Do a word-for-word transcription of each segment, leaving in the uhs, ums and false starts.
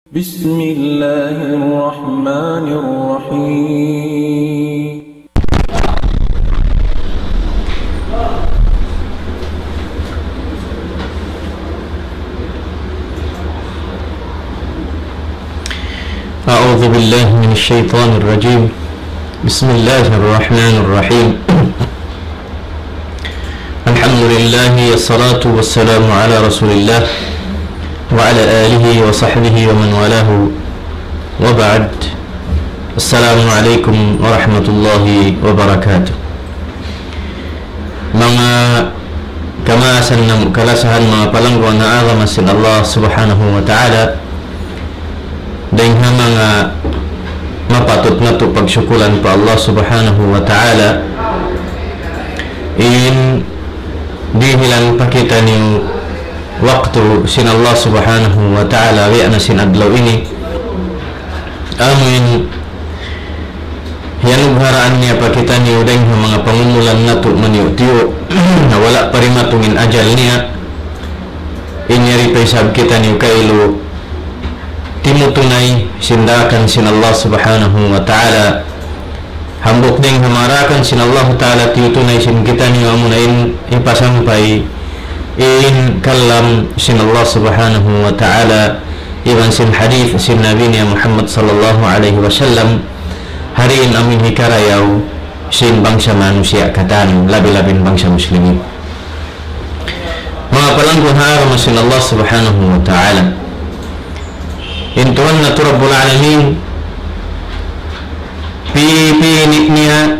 بسم الله الرحمن الرحيم. أعوذ بالله من الشيطان الرجيم. بسم الله الرحمن الرحيم. الحمد لله والصلاة والسلام على رسول الله وعلى آله وصحبه ومن والاه وبعد. السلام عليكم ورحمة الله وبركاته. Manga kamaasan namu' kalasahan, manga palangguan ha agama sin Allah Subhanahu wa Ta'ala, dayng ha manga mapatut natu' pagsukulan pa Allah Subhanahu wa Ta'ala, in dihilan pa kitaniyu waktu sin Allah Subhanahu wa Ta'ala, biya' na sin adlaw ini, amuin hiyanugharaan niya pa kitaniyu dayng ha manga pangumulan natu' maniyu'-tiyu', na wala' pa dimatung in ajal niya, in yari pa isab kitaniyu kailu timutunay sin daakan sin Allah Subhanahu wa Ta'ala. Hambuuk dayng ha manga daakan sin Allah Ta'ala tiyutunay sin kitaniyu amuna in hipasampay in kalam sin Allah Subhanahu wa Ta'ala, iban sin hadith sin Nabi niya Muhammad sallallahu alayhi wasallam, ha diin amuin hikarayaw sin bangsa manusiya' katan, labi-labi in bangsa muslimin. Manga palangguan ha agama sin Allah Subhanahu wa Ta'ala, in Tuhan natu' Rabbul Alamin, pipili' niya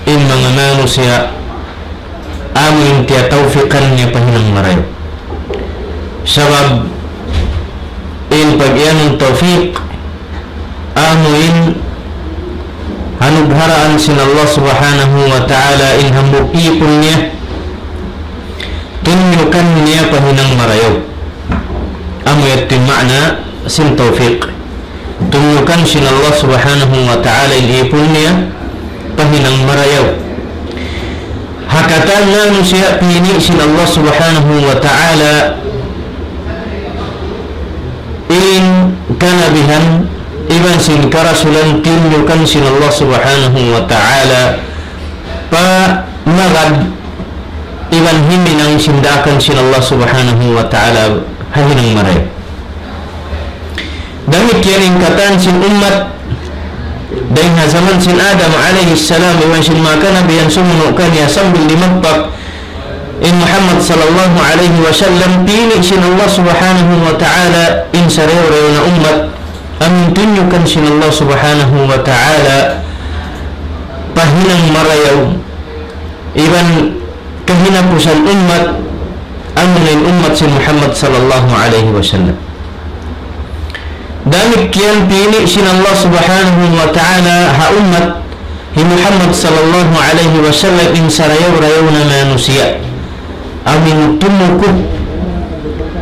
in manga manusiya' amuin tiyatawfikan niya pa hinang marayaw. Sabab in pag-iyanun tawfik, amuin hanugharaan sin Allah Subhanahu wa Ta'ala in hambuuk ipun niya, tunyukan niya pa hinang marayaw. Amu yadtu in maana sin tawfik. Tunyukan sin Allah Subhanahu wa Ta'ala in ipun niya pa hinang marayaw. Ha katan manusiya' pini' sin Allah Subhanahu wa Ta'ala in kanabihan iban sin karasulan, tinyukan sin Allah Subhanahu wa Ta'ala pa magad iban himinang sin daakan sin Allah Subhanahu wa Ta'ala ha hinang marayaw. Damikkiyan in katan sin ummat, dayng ha jaman sin Adam alayhi salam iban sin manga kanabihan sumunu' kaniya sambil limagpak in Muhammad sallallahu alayhi wasallam, pini' sin Allah Subhanahu wa Ta'ala in sarayaw-rayaw na ummat, amuin tunyukan sin Allah Subhanahu wa Ta'ala pa hinang marayaw iban kahinapusan ummat, amuna in ummat sin Muhammad sallallahu alayhi wasallam. Damikkiyan pini' sin Allah Subhanahu wa Ta'ala ha ummat hi Muhammad sallallahu alayhi wasallam in sarayaw-rayaw na manusiya', amuin tumuku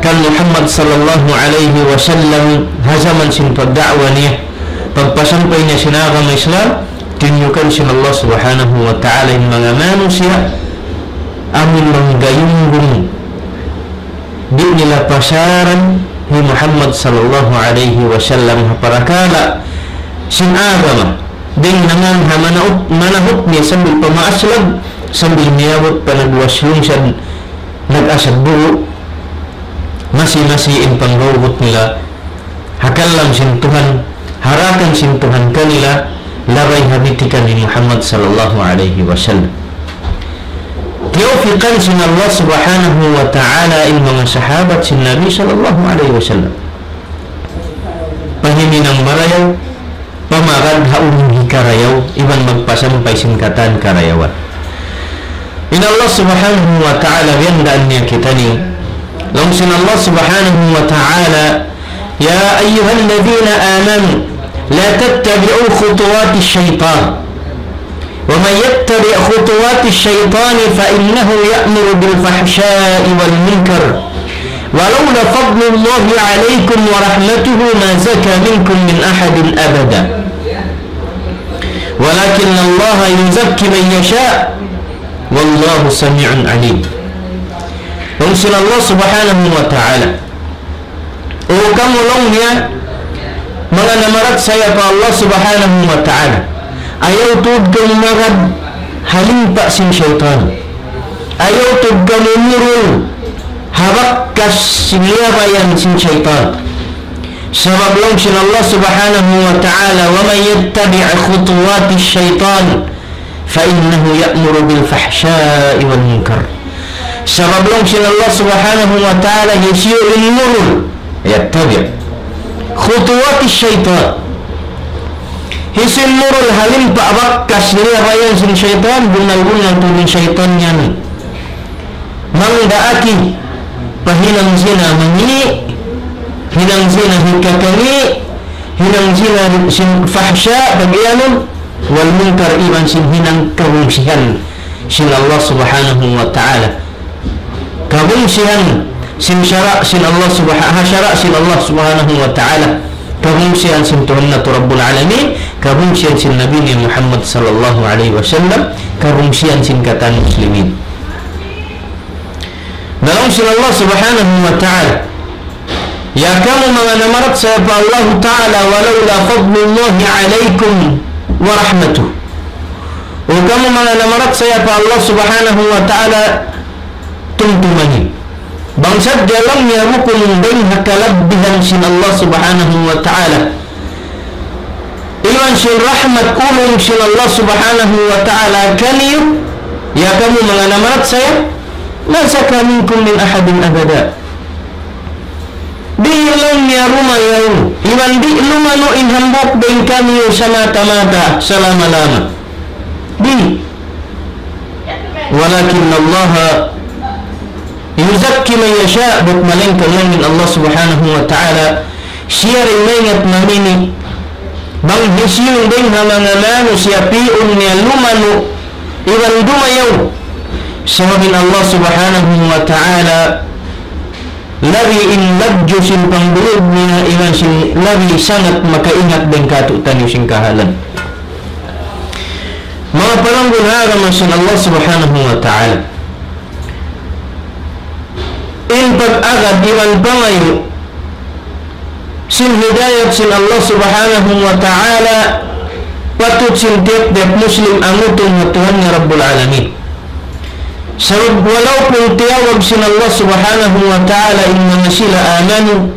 kan Muhammad sallallahu alayhi wasallam ha jaman sin pagda'wa niya, pagpasampay niya sin agama Islam. Tinyukan sin Allah Subhanahu wa Ta'ala in manga manusiya' amuin manggayunggung, di' nila pasaran hi Muhammad sallallahu alayhi wasallam ha parakala' sin agama, dayng ha manga manahut, manahut niya sambil pa maaslag, sambil miyabut pa nagduwas lungsad, nag-asad bugu', masi-masi in panggaubut nila ha kalam sin Tuhan, ha daakan sin Tuhan kanila, labay ha bitikan hi Muhammad sallallahu alayhi wasallam. Tiyawfikan sin Allah Subhanahu wa Ta'ala in manga sahabat sin Nabi sallallahu alayhi wasallam pa himinang marayaw, pa magad ha unu in hikarayaw, iban magpasampay sin katan karayawan. In Allah Subhanahu wa Ta'ala, biyandaan niya kitaniyu. Laung sin Allah Subhanahu wa Ta'ala, يا أيها الذين آمنوا لا تتبعوا خطوات الشيطان ومن يتبع خطوات الشيطان فإنه يأمر بالفحشاء والمنكر ولولا فضل الله عليكم ورحمته ما زكى منكم من أحد أبدا ولكن الله يزكي من يشاء والله سميع عليم. Laung sin Allah Subhanahu wa Ta'ala, O kamu, laung niya, Manga namarachaya pa Allah Subhanahu wa Ta'ala, ayaw tuud kamu magad ha limpa' sin saytan. Ayaw tuud kamu murul ha bakas sin liyabayan sin saytan. Sabab laung sin Allah Subhanahu wa Ta'ala, ومن يتبع خطوات الشيطان فإنه يأمر بالفحشاء والمنكر. Sabab laung sin Allah Subhanahu wa Ta'ala, hisiyu in murul, يتبع خطوات الشيطان. Hisiyu in murul ha limpa' bakas liyabayan sin saytan, bunnal-bunnal tuud in saytan yan mangdaak pa hinang zina mangī', hinang zina hikakangi', hinang zina sin fahsya pag-iyanun, wal munkar iban sin hinang kabungsihan sin Allah Subhanahu wa Ta'ala. Kabungsihan sin sara' sin Allah Subha-, ha sara' sin Allah Subhanahu wa Ta'ala. Kabungsihan sin Tuhan natu' Rabbul Alamin, kabungsihan sin Nabi niya Muhammad sallallahu alayhi wasallam, kabungsihan sin katan muslimin. Na laung sin Allah Subhanahu wa Ta'ala, ya kamu manga namarachaya pa Allah Ta'ala, ولولا فضل الله عليكم ورحمته. O kamu manga namarachaya pa Allah Subhanahu wa Ta'ala, tumtuma niyu. Bang sadja lam niya bukun dayn ha kalabbihan sin Allah Subhanahu wa Ta'ala iban sin rahmat ulung sin Allah Subhanahu wa Ta'ala kaniyu, ya kamu manga namarachaya, ما زكى منكم من أحد أبدا. Di' laung niya lumayaw, iban di' lumanu' in hambuuk dayn kaniyu samata-mata, salama-lama. Di'. ولكن الله يزكي من يشاء, bat malaingkan laung in Allah Subhanahu wa Ta'ala, siya da in maingat mamili', bang hisiyu dayn ha manga manusiya' pi'un niya lumanu', iban dumayaw. Sabab in Allah Subhanahu wa Ta'ala, labi in lagyu sin pangdulug niya, iban sin labi sangat makaingat dayn kātu'niyu sin kahalan. Manga palanggun ha agama sin Allah Subhanahu wa Ta'ala, in pag-agad iban pangayu' sin hidayat sin Allah Subhanahu wa Ta'ala, patut sin tiyap-tiyap Muslim angutung ha Tuhan niya Rabbul Alamin. Sabab walaupun tiyawag sin Allah Subhanahu wa Ta'ala in manga sila amanu,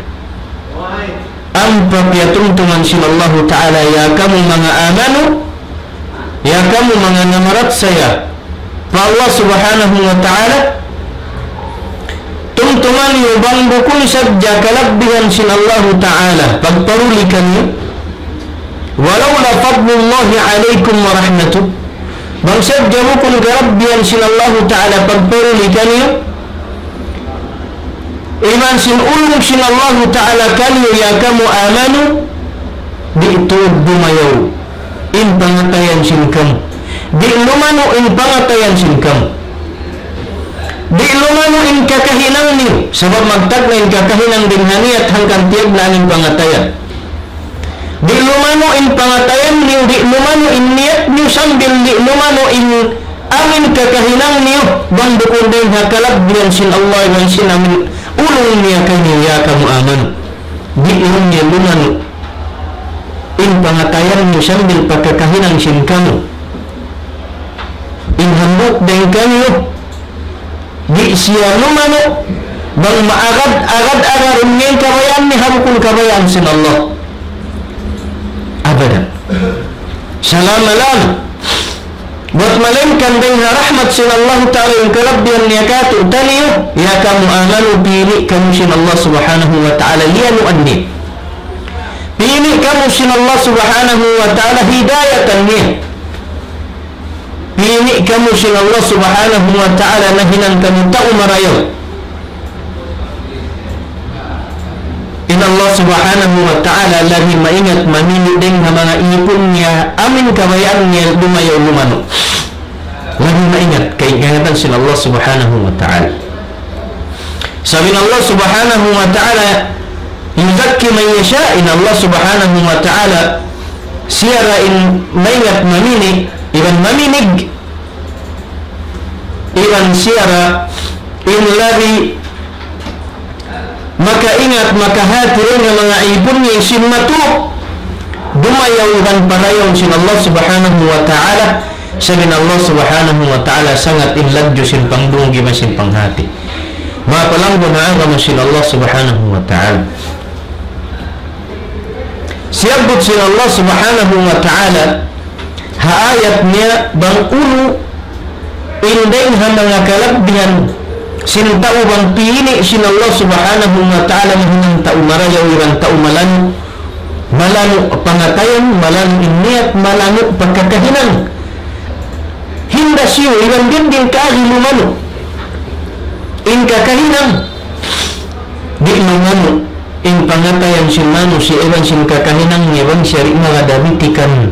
ampa piyatumtuman sin Allahu Ta'ala, ya kamu manga amanu, ya kamu manga namarachaya pa Allah Subhanahu wa Ta'ala, tumtuma niyu bang bukun sadja kalabbihan sin Allahu Ta'ala pagparuli kaniyu, ولولا فضل الله عليكم ورحمته, bang sadja bukun kalabbihan sin Allahu Ta'ala pagparuli kaniyu, iban sin ulung sin Allahu Ta'ala kaniyu, ya kamu amanu, di' tuud dumayaw in pangatayan sin kamu. Di' lumanu' in pangatayan sin kamu. Di' lumanu' in kakahinang niyu, sabab magtagna' in kakahinang dayn ha niyat hangkan tiyagnaan in pangatayan. Di' lumanu' in pangatayan niyu, di' lumanu' in niyat niyu, sambil di' lumanu' in amin kakahinang niyu, bang bukun dayn ha kalabbihan sin Allah iban sin amin ulung niya kaniyu, ya kamu amanu. Di' niyu lumanu' in pangatayan niyu sambil pa kakahinang sin kamu. In hambuuk dayn kaniyu, di' siya lumanu', bang maagad-agad-agarun niya in kabayaan niya ha bukun kabayaan sin Allah. Abadan. Salama-lama. Bat malaingkan dayn ha rahmat sin Allahu Ta'ala in kalabbihan niya kātu'niyu, ya kamu amanu, pili' kamu sin Allah Subhanahu wa Ta'ala, liyanuan niya. Pili' kamu sin Allah Subhanahu wa Ta'ala, hidayatan niya. Pili' kamu sin Allah Subhanahu wa Ta'ala, nahinang kamu tau marayaw. In Allah Subhanahu wa Ta'ala labi maingat mamili' dayn ha manga ipun niya, amin kabayaan niya dumayaw lumanu'. Labi maingat, kay kaingatan sin Allah Subhanahu wa Ta'ala. Sabab in Allah Subhanahu wa Ta'ala, يزكي من يشاء, in Allah Subhanahu wa Ta'ala, siya ra in maingat mamili', iban maminig, iban siya ra in labi makaingat, makahati dayn ha manga ipun niya sin matu'. dumayaw iban parayaw sin Allah Subhanahu wa Ta'ala, sabab in Allah Subhanahu wa Ta'ala sangat in ladju sin pangdungug iban sin panghati. Manga palangga' ha agama sin Allah Subhanahu wa Ta'ala. Siyabbut sin Allah Subhanahu wa Ta'ala ha ayat niya bang unu in dayng ha manga kalabbihan sin tau bang piyili' sin Allah Subhanahu wa Ta'ala mahinang tau marayaw iban tau malanu', malanu' pangatayan, malanu' in niyat, malanu' pagkakahinang. Hinda siyu, iban dinding kaagi lumanu' in kakahinang, di' lumanu' in pangatayan sin manusiya' iban sin kakahinang niya bang siya di' magad ha bitikan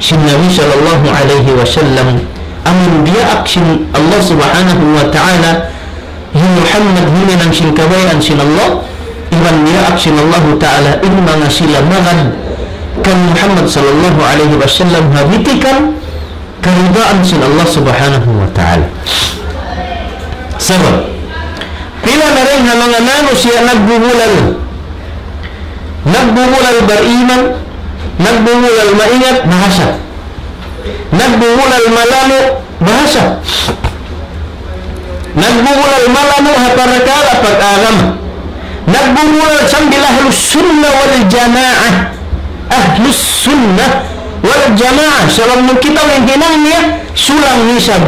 sin Nabi sallallahu alayhi wasallam. Amun diyaak sin Allah Subhanahu wa Ta'ala hi Muhammad huminang sin kabayaan sin Allah, iban diyaak sin Allahu Ta'ala in manga sila magad kan Muhammad sallallahu alayhi wasallam ha bitikan karidaan sin Allah Subhanahu wa Ta'ala. Sabab, pila na dayn ha manga manusiya' nagbubulal, nagbubulal bariman, nagbubulal maingat, bahasa. Nagbubulal malanu', bahasa. Nagbubulal malanu' ha parakala' pag-agama. Nagbubulal sambil Ahlus Sunnah wal Jamaah. Ahlus Sunnah wal Jamaah. Sabab nung kita' in hinang niya, sulang isab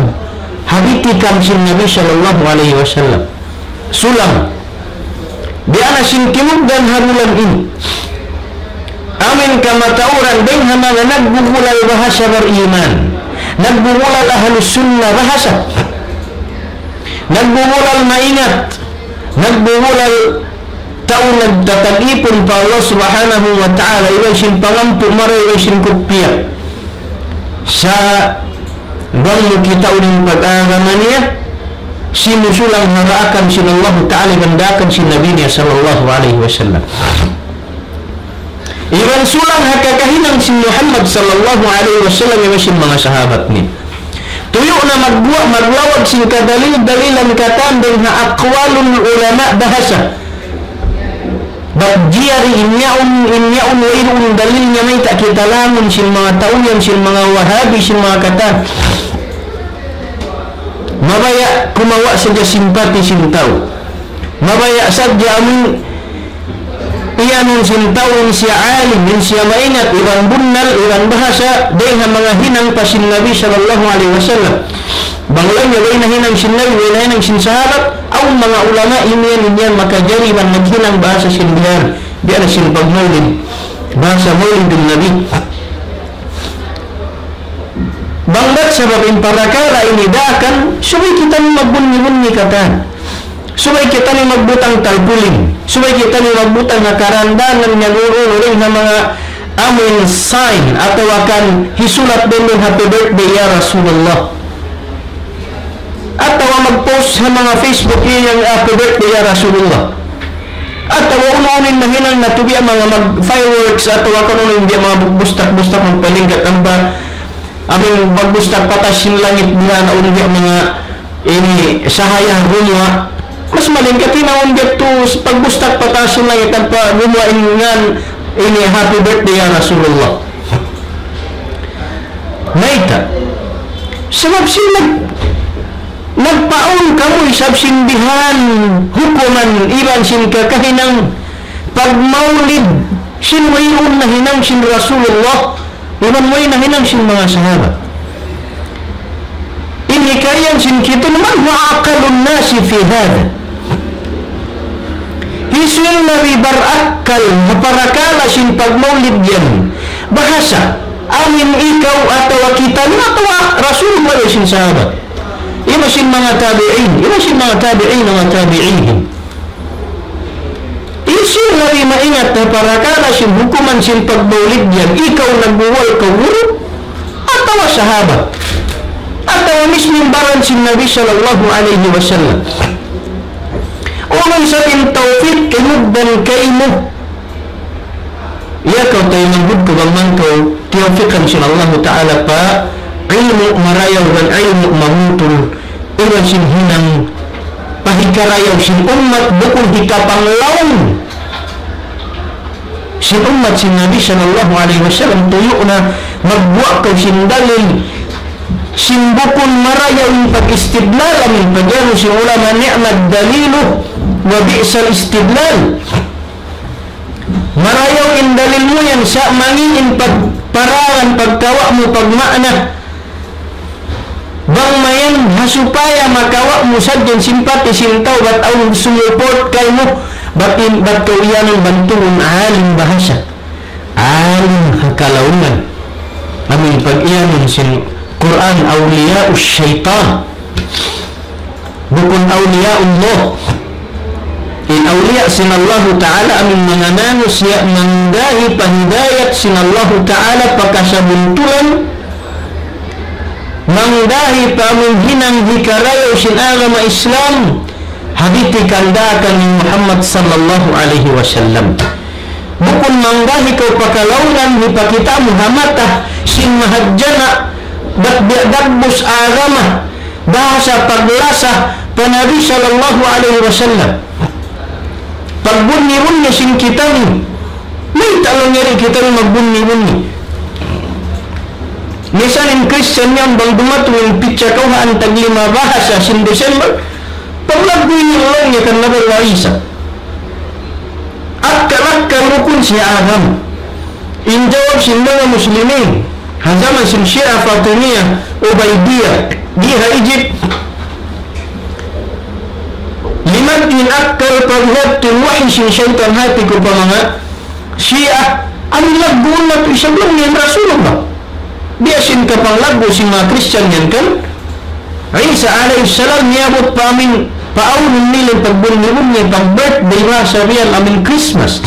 ha bitikan sin Nabi sallallahu alayhi wasallam. Sulang. Biya' na sin timugdan ha bulan ini. Amu in kamatauran dayn ha manga nagbubulal bahasa bariman. Nagbubulal Ahlus Sunnah bahasa. Nagbubulal maingat. Nagbubulal tau nagtatag-ipun pa Allah Subhanahu wa Ta'ala, iban sin pangampu marayaw iban sin kupiya. Sa' bang mu kitaun in pag-agama niya, simusulang ha daakan sin Allahu Ta'ala iban daakan sin Nabi niya sallallahu alayhi wasallam. Iban sulang ha kakahinang sin Muhammad sallallahu alayhi wasallam iban sin manga sahabat niya. Tuyu' na magbuwa', maglawag sin kadalil-dalilan katan dayn ha aqwalul ulama bahasa. Bat jari in yaun, in yaun wayruun dalil niya mayta' kita langun sin manga tau yan, sin manga Wahabi, sin manga katan. Mabaya' kumawa' sadja simpati sin tau. Mabaya' sadja amun iyanun sin tau in siya alim, in siya maingat, iban bunnal, iban bahasa, dayn ha manga hinang pa sin Nabi sallallahu alayhi wasallam. Bang laung niya way nahinang sin Nabi, way nahinang sin sahabat, awn manga ulama imiyan, imiyan makajari iban naghinang bahasa sin bihan, bihan sin pagmaulid, bahasa maulidun Nabi. Bang bat sabab in parakala' ini daakan, subay kitaniyu magbunyi-bunyi katan. Subay kitaniyu magbutang talpulin. Subay kitaniyu magbutang ha karandanan niya guru rin ha manga amun sign atawa kan hisulat dayn ha happy birthday ya Rasulullah. Atawa mag-post ha manga Facebook niya yan, happy birthday ya Rasulullah. Atawa unu-unu in mahinang natu' biya' manga mag-fireworks atawa kan unu-unu in biya' manga bustak-bustak magpalingkat ampa amun pagbustak pa taas sin langit biya' na unu biya' manga ini sahaya gumuwa'. Mas malingkat in awn biya' tu pagbustak pa taas sin langit ampa gumuwa' in ngan ini happy birthday ya Rasulullah. Mayta'? Sabab sin nag-, nagpaawn kamu isab sin bihan hukuman iban sin kakahinang pagmaulid sin wayruun nahinang sin Rasulullah iban way nahinang sin manga sahabat. In hikaiyan sin kitaniyu, من هو أعقل الناس في هذا؟ Hisiyu in labi barakkal ha parakala' sin pagmaulid yan? Bahasa, amu in ikaw atawa kitaniyu atawa Rasulullah iban sin sahabat? Iban sin manga tabi'in, iban sin manga tabi'in wa tabi'ihim. Hisiyu in labi maingat ha parakala' sin hukuman sin pagmaulid yan, ikaw nagbuwal kaw guru, atawa sahabat, atawa mismu in baran sin Nabi sallallahu alayhi wasallam? Unu isab in tawfik kimugdan kaymu? Iya kaw taymanghud ku bang man kaw tiyawfikan sin Allahu Ta'ala pa ilmu' marayaw iban ilmu' mabutul, iban sin hinang pahikarayaw sin ummat bukun hikapanglaung sin ummat sin Nabi sallallahu alayhi wasallam, tuyu' na magbuwa' kaw sin dalil, sin bukun marayaw in pag-istidlal, amu in pag-iyanun sin ulama ni'mat dalilu wa bi'sal istidlal. Marayaw in dalil mu yan, sa' mangi' in pagparangan, pagkawa' mu, pagmaana. Bang mayan ha supaya makawa' mu sadja in simpati sin tau, bat awn sumuport kaymu, bat in, bat kaw iyanun bantugun alim bahasa. Alim ha kalaungan. Amu in pag-iyanun sin Qur'an awliya'us shaytan. Bukun awliya'ullah. In awliya sin Allahu Ta'ala amu in manga manusiya' manggahi pa hidayat sin Allahu Ta'ala pa kasabuntulan, manggahi pa amu in hinang hikarayaw sin agama Islam, ha bitikan daakan ni Muhammad sallallahu alayhi wasallam. Bukun manggahi kaw pa kalaungan, hipakita' mu ha mata sin mahadjana', bat biya' dagbus agama, bahasa paglasa pa Nabi sallallahu alayhi wasallam. Pagbunyi-bunyi sin kitaniyu. Mayta' laung yari kitaniyu magbunyi-bunyi? Misan in Christian yan bang dumatung in pitsa kawhaan taglima bahasa sin December, paglaggu' niya laung niya kan Nabi Allah Isa. Akkal-akkal rukun sin agama. In jawab sin manga Muslimin, ha jaman sin Shia Fatimiyah Ubaidiyah, di ha Egypt, limaggu' in akkal paglaggu' in wahi sin saytan ha hati ku pa manga Shia, amu in lagguun natu' isab laung niya in Rasulullah. Biya' sin kapanglaggu' sin manga Christian yan kan Isa alayhi salam, miyabut pa amin, pa awn nila in pagbunyi-bunyi, pag-birthday, bahasa biya' amin Christmas.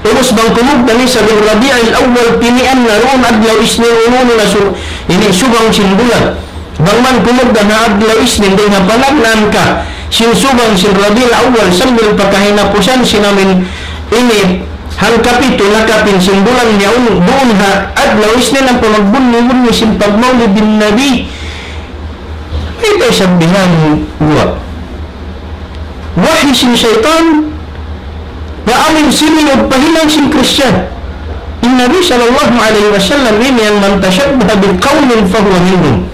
Ubus bang kumugdan isab in Rabi'il Awwal, pinian na duun adlaw Isnin, unu-unu na su-, ini subang sin bulan. Bang man kumugdan ha adlaw Isnin, dayn ha panagnaan ka sin subang sin Rabi'il Awwal, sambil pa kahinapusan sin amin ini, hangkapitu na kapin sin bulan niya, un-, duun ha adlaw Isnin ampa magbunyi-bunyi sin pagmaulid in Nabi. Mayta' isab bihan guwa'? Wahi sin saytan, na amin siniud pa hinang sin Christian. In Nabi sallallahu alayhi wasallam ini, من تشبه بقوم فهو منهم.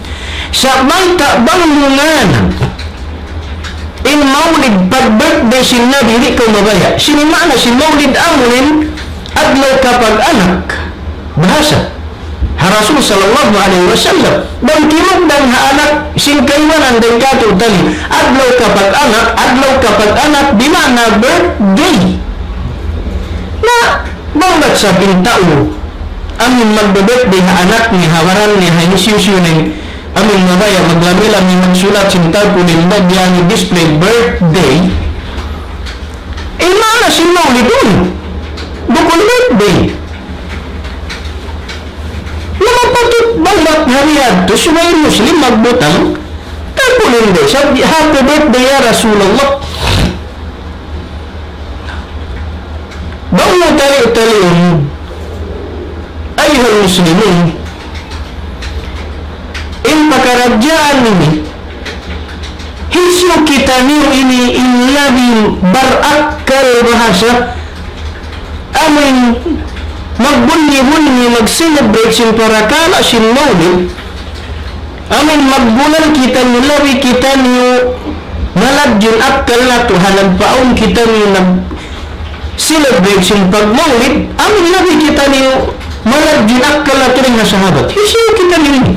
Sa' mayta' bang mu ngan in maulid pag-birthday sin Nabi, di' kaw mabaya'. Sin maana sin maulid amuin adlaw kapag-anak. Bahasa ha Rasul sallallahu alayhi wasallam. Bang timugdan ha anak sin kaibanan dayn kātu' tali, adlaw kapag-anak, adlaw kapag-anak, di' maana birthday. Na, bang bat sa' in tau amin magbe-birthday ha anak niya, ha baran niya, ha hisiyu-siyu niya, amin mabaya' maglami-lami magsulat sin tarpulin, bang yan display birthday. In maana sin maulid duun, bukun birthday. Na mapatut bang bat hari yadtu subay Muslim magbutang tarpulin da isab, "Happy birthday ya Rasulullah." Bang mu tali-taliun, ayyuhal muslimun, in pakaradjaan ini, hisiyu kitaniyu ini in labi barakkal bahasa, amin magbunyi-bunyi, mag-celebrate sin parakala' sin maulid, amin magbulan kitaniyu, labi kitaniyu maladju in akkal natu', ha nagpaawn kitaniyu nag-celebrate sin pagmaulid, amin labi kitaniyu maladju in akkal natu' dayn ha sahabat. Hisiyu kitaniyu ini?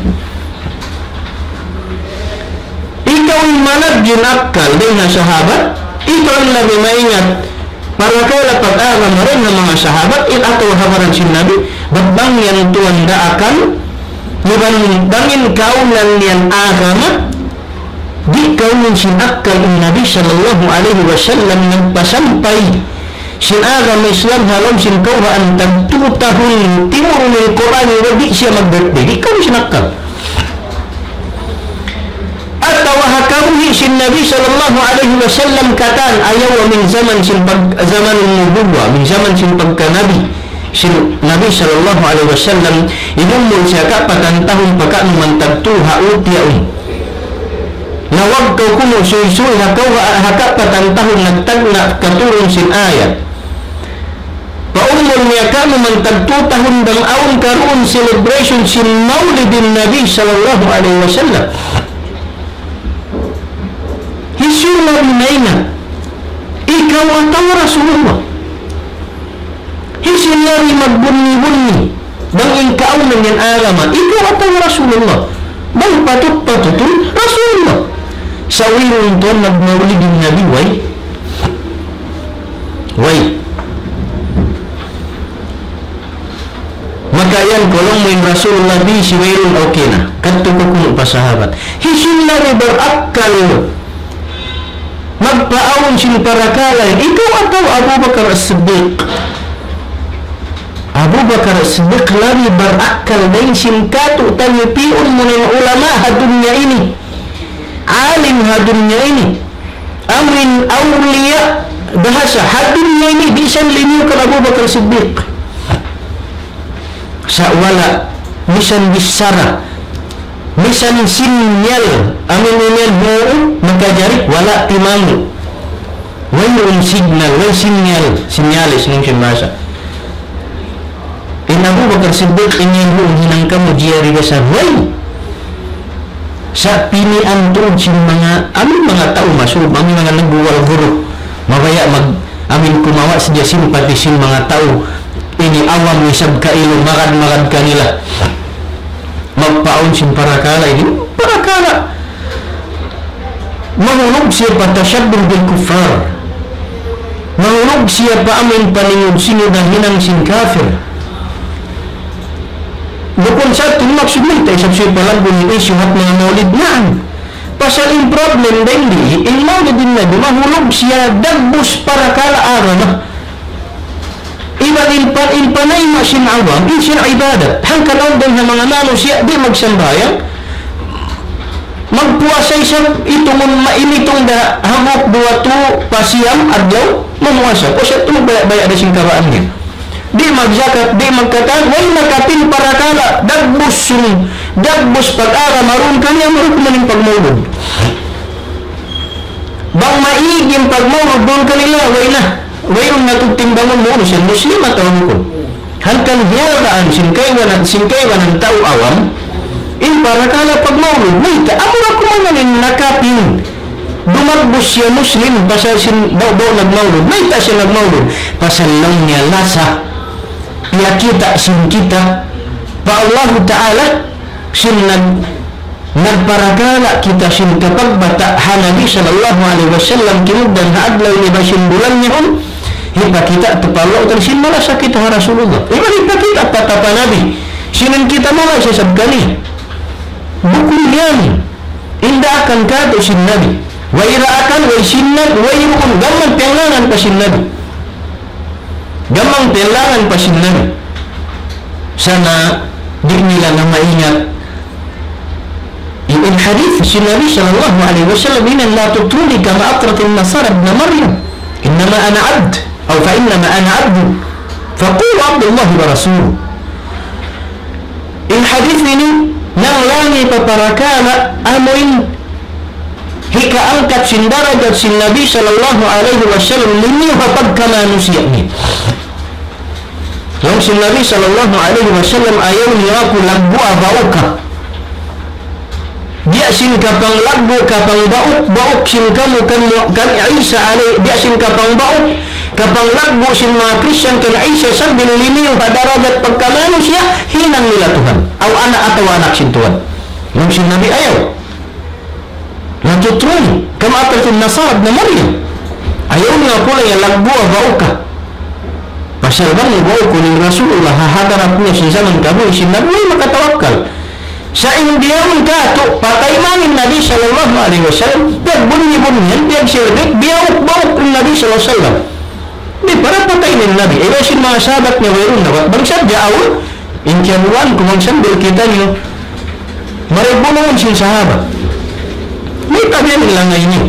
Ikaw in maladju in akkal dayn ha sahabat, ikaw in labi maingat parakala' pag-agama dayn ha manga sahabat, in atawa ha baran sin Nabi, bat bang yan tuwan daakan, iban bang in kaawnan yan agama, di' kaawnan sin akkal in Nabi sallallahu alayhi wasallam nagpasampay sin agama Islam ha lawm sin kawhaan tagtū tahun timurun in Qur'an, wa di' siya mag-birthday, di' kaawnan sin akkal. Atawa ha kabuhi' sin Nabi sallallahu alayhi wasallam katan, ayaw amin jaman sin pag-, jaman nubuwa, amin jaman sin pagka-nabi sin Nabi sallallahu alayhi wasallam, imumul siya kapatan tahun pakanuman tagtū ha uti yaun. Na wag kaw kunu' suysuy ha kaw ha, ha kapatan tahun nagtagna' katurun sin ayat. Unu man tagtū tahun bang awn karuun celebration sin Maulidin Nabi sallallahu alayhi wasallam. Hisiyu in Nabi maingat? Ikaw atawa Rasulullah? Hisiyu in Nabi magbunyi-bunyi bang in kaawnan yan agama? Ikaw atawa Rasulullah? Bang patut-patutun Rasulullah. Sa' wayruun tuud nagmaulid in Nabi, way? Way. Maka yan, laung mu in Rasulullah di' siya wayruun, okay na. Kadtu kunu' pa sahabat. Hisiyu in Nabi barakkal magpaawn sin parakala' yan? Ikaw atawa Abu Bakar As-Siddiq? Abu Bakar As-Siddiq labi barakkal dayn sin katu' tanipiun mu in ulama ha dunya ini. Alim ha dunya ini. Amin awliya bahasa ha dunya ini, bisan limiyu kan Abu Bakar Siddiq. Sa' wala', misan bichara, misan sinyal, amin iniyan huun, makajari, wala' timangu. Wayruun signal, way sinyal, sinyalis nung sin bahasa. In Abu Bakar Siddiq ini in hinang kamu jari ka sa way. Sa' pinian tuud sin manga, amin manga tau masub, amin manga nagwal guru. Mabaya' mag, amin kumawa' sadja simpati sin manga tau. Ini awam isab kailu, magad-magad kanila. Magpaawn sin parakala' ini. Parakala'. Mahulug siya pa tashabbuh bil kuffar. Mahulug siya pa amin paningud-singud ha hinang sin kafir. Bukun sa' tuud maksud niya, isab siya palaggu' in issue hat manga maulid. Naam. Pasal in problem dayn di, in maulid in Nabi, mahulug siya dagbus parakala' agama. Iban in pa-, in panayma' sin awam, in sin ibadat. Hangkan awn dayn ha manga manusiya', di' magsambahayang, magpuasa isab, itungun ma-, imitung da hambuuk duwa tū pa siyam adlaw, mamuasa. Puasa tuud baya'-baya' da sin karaan niya. Di' magzakat, di' magkatan, way nakapin parakala', dagbus sun, dagbus pag-agama duun kaniya, marukuman in pagmaulud. Bang maig in pagmaulud duun kanila, way na. Wayruun na tuud timbangun mu, unu siya, Muslim atawa bukun. Hangkan hiyaraan sin kaibanan, sin kaibanan tau awam, in parakala' pagmaulud, mayta', amu ra kumanan in nakapin. Dumagbus siya Muslim, pasal sin ba'gu-ba'gu nagmaulud. Mayta' siya nagmaulud? Pasal laung niya lasa. Piyakita' sin kita pa Allahu Ta'ala, sin nag-, nagparakala' kita sin kapagbata' ha Nabi sallallahu alayhi wasallam, kimugdan ha adlaw niya iban sin bulan niya yaun, hipakita' ta pa Allah Ta'ala sin malasa kita ha Rasulullah. Iban hipakita' pa ta pa Nabi sin in kita malasa isab kaniya. Bukun yan in daakan kātu' sin Nabi. Way daakan, way sinnag, wayruun, gam mayan piyanlangan pa sin Nabi. Gam mayan piyanlangan pa sin Nabi. Sana di' nila na maingat in, in hadith sin Nabi sallallahu alayhi wasallam, in, لا تطروني كما أطرت النصارى ابن مريم، إنما أنا عبد، أو فإنما أنا عبد، فقولوا عبد الله ورسوله. In hadith ini, nanglangi pa parakala' amuin hikaangkat sin darajat sin Nabi sallallahu alayhi wasallam, limiyu ha pagkamanusiya' niya. Laung sin Nabi sallallahu alayhi wasallam, ayaw niyu aku laggu'a ba'uka. Biya' sin kapanglaggu', kapangba'uk, ba'uk sin kamu kan, kan Isa alay-, biya' sin kapangba'uk, kapanglaggu' sin manga Christian kan Isa sambil limiyu ha darajat pagkamanusiya', hinang nila Tuhan. Aw anak atawa anak sin Tuhan. Laung sin Nabi, ayaw. لا تطروني كما أطرت النصارى ابن مريم. Ayaw niyu aku laung niya laggu'a ba'uka. Pasal bang ba'ukun in Rasulullah ha hadarat niya sin jaman kabuhi' sin Nabi, way makatawakkal. Sa' in biyaun kātu', patay man in Nabi sallallahu alayhi wasallam, piyagbunyi-bunyihan, piyagsirbit, biya'uk-ba'uk in Nabi sallallahu alayhi wasallam. Di' para patay in Nabi, iban sin manga sahabat niya wayruun na, bang sadja awn, in kiyabuan ku bang sambil kitaniyu, maribunun sin sahabat. Mayta' biya' ini in langay niyu?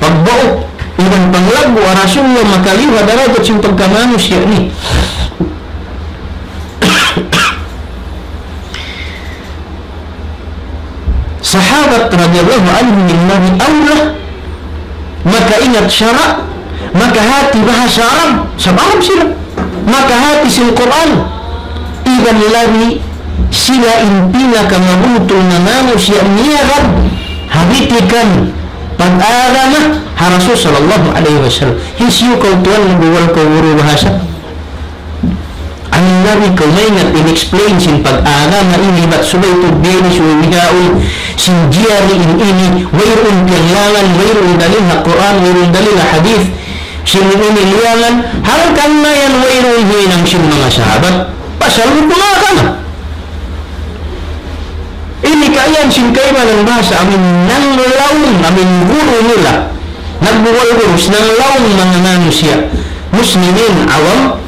Pagba'uk, iban panglaggu' ha Rasulullah makaliyu ha darajat sin pagkamanusiya' niya. Sahabat radiyallahu anhum in Nabi awla makaingat sara', makahati bahasa Arab, sabab Arab sila. Maka sin Qur'an. Iban labi sila in pinakamabuntul na manusiya' miyagad ha bitikan pag-agama ha Rasul sallallahu alayhi wasallam. Hisiyu kaw tuwan nagbuwal kaw guru bahasa? Amin labi kaw maingat in-explain sin pag-agama ini bat subay tuud biya' ini subay bihaun sin jari in ini, wayruun piyanglangan, wayruun dalil ha Qur'an, wayruun dalil ha hadith. Sin ini liyangan, hangkan na yan wayruun hinang sin manga sahabat. Pasal rukun agama. Ini kayan sin kaibanan bahasa amin nanglaung, amin guru nila. Nagbuwal guru, nanglaung manga manusiya'. Muslimin, awam.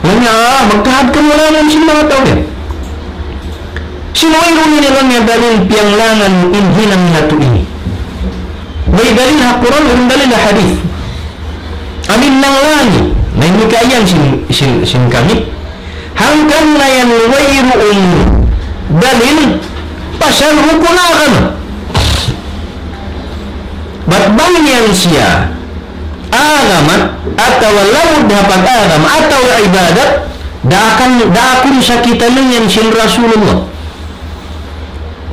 Laung niya, ah, magkahad kamu laung sin manga tau yan. Sin wayruun ini laung niya dalil piyanglangan in hinang natu' ini. Way dalil ha Qur'an, way dalil ha hadith. Amin nanglangi. Na ini kayan sin, sin, sin kami. Hangkan na yan wayruun dalil pasal rukun agama. Bat bang yan siya agama atawa laud ha pag-agama atawa ibadat, daakan, daakun sa kita niyan sin Rasulullah.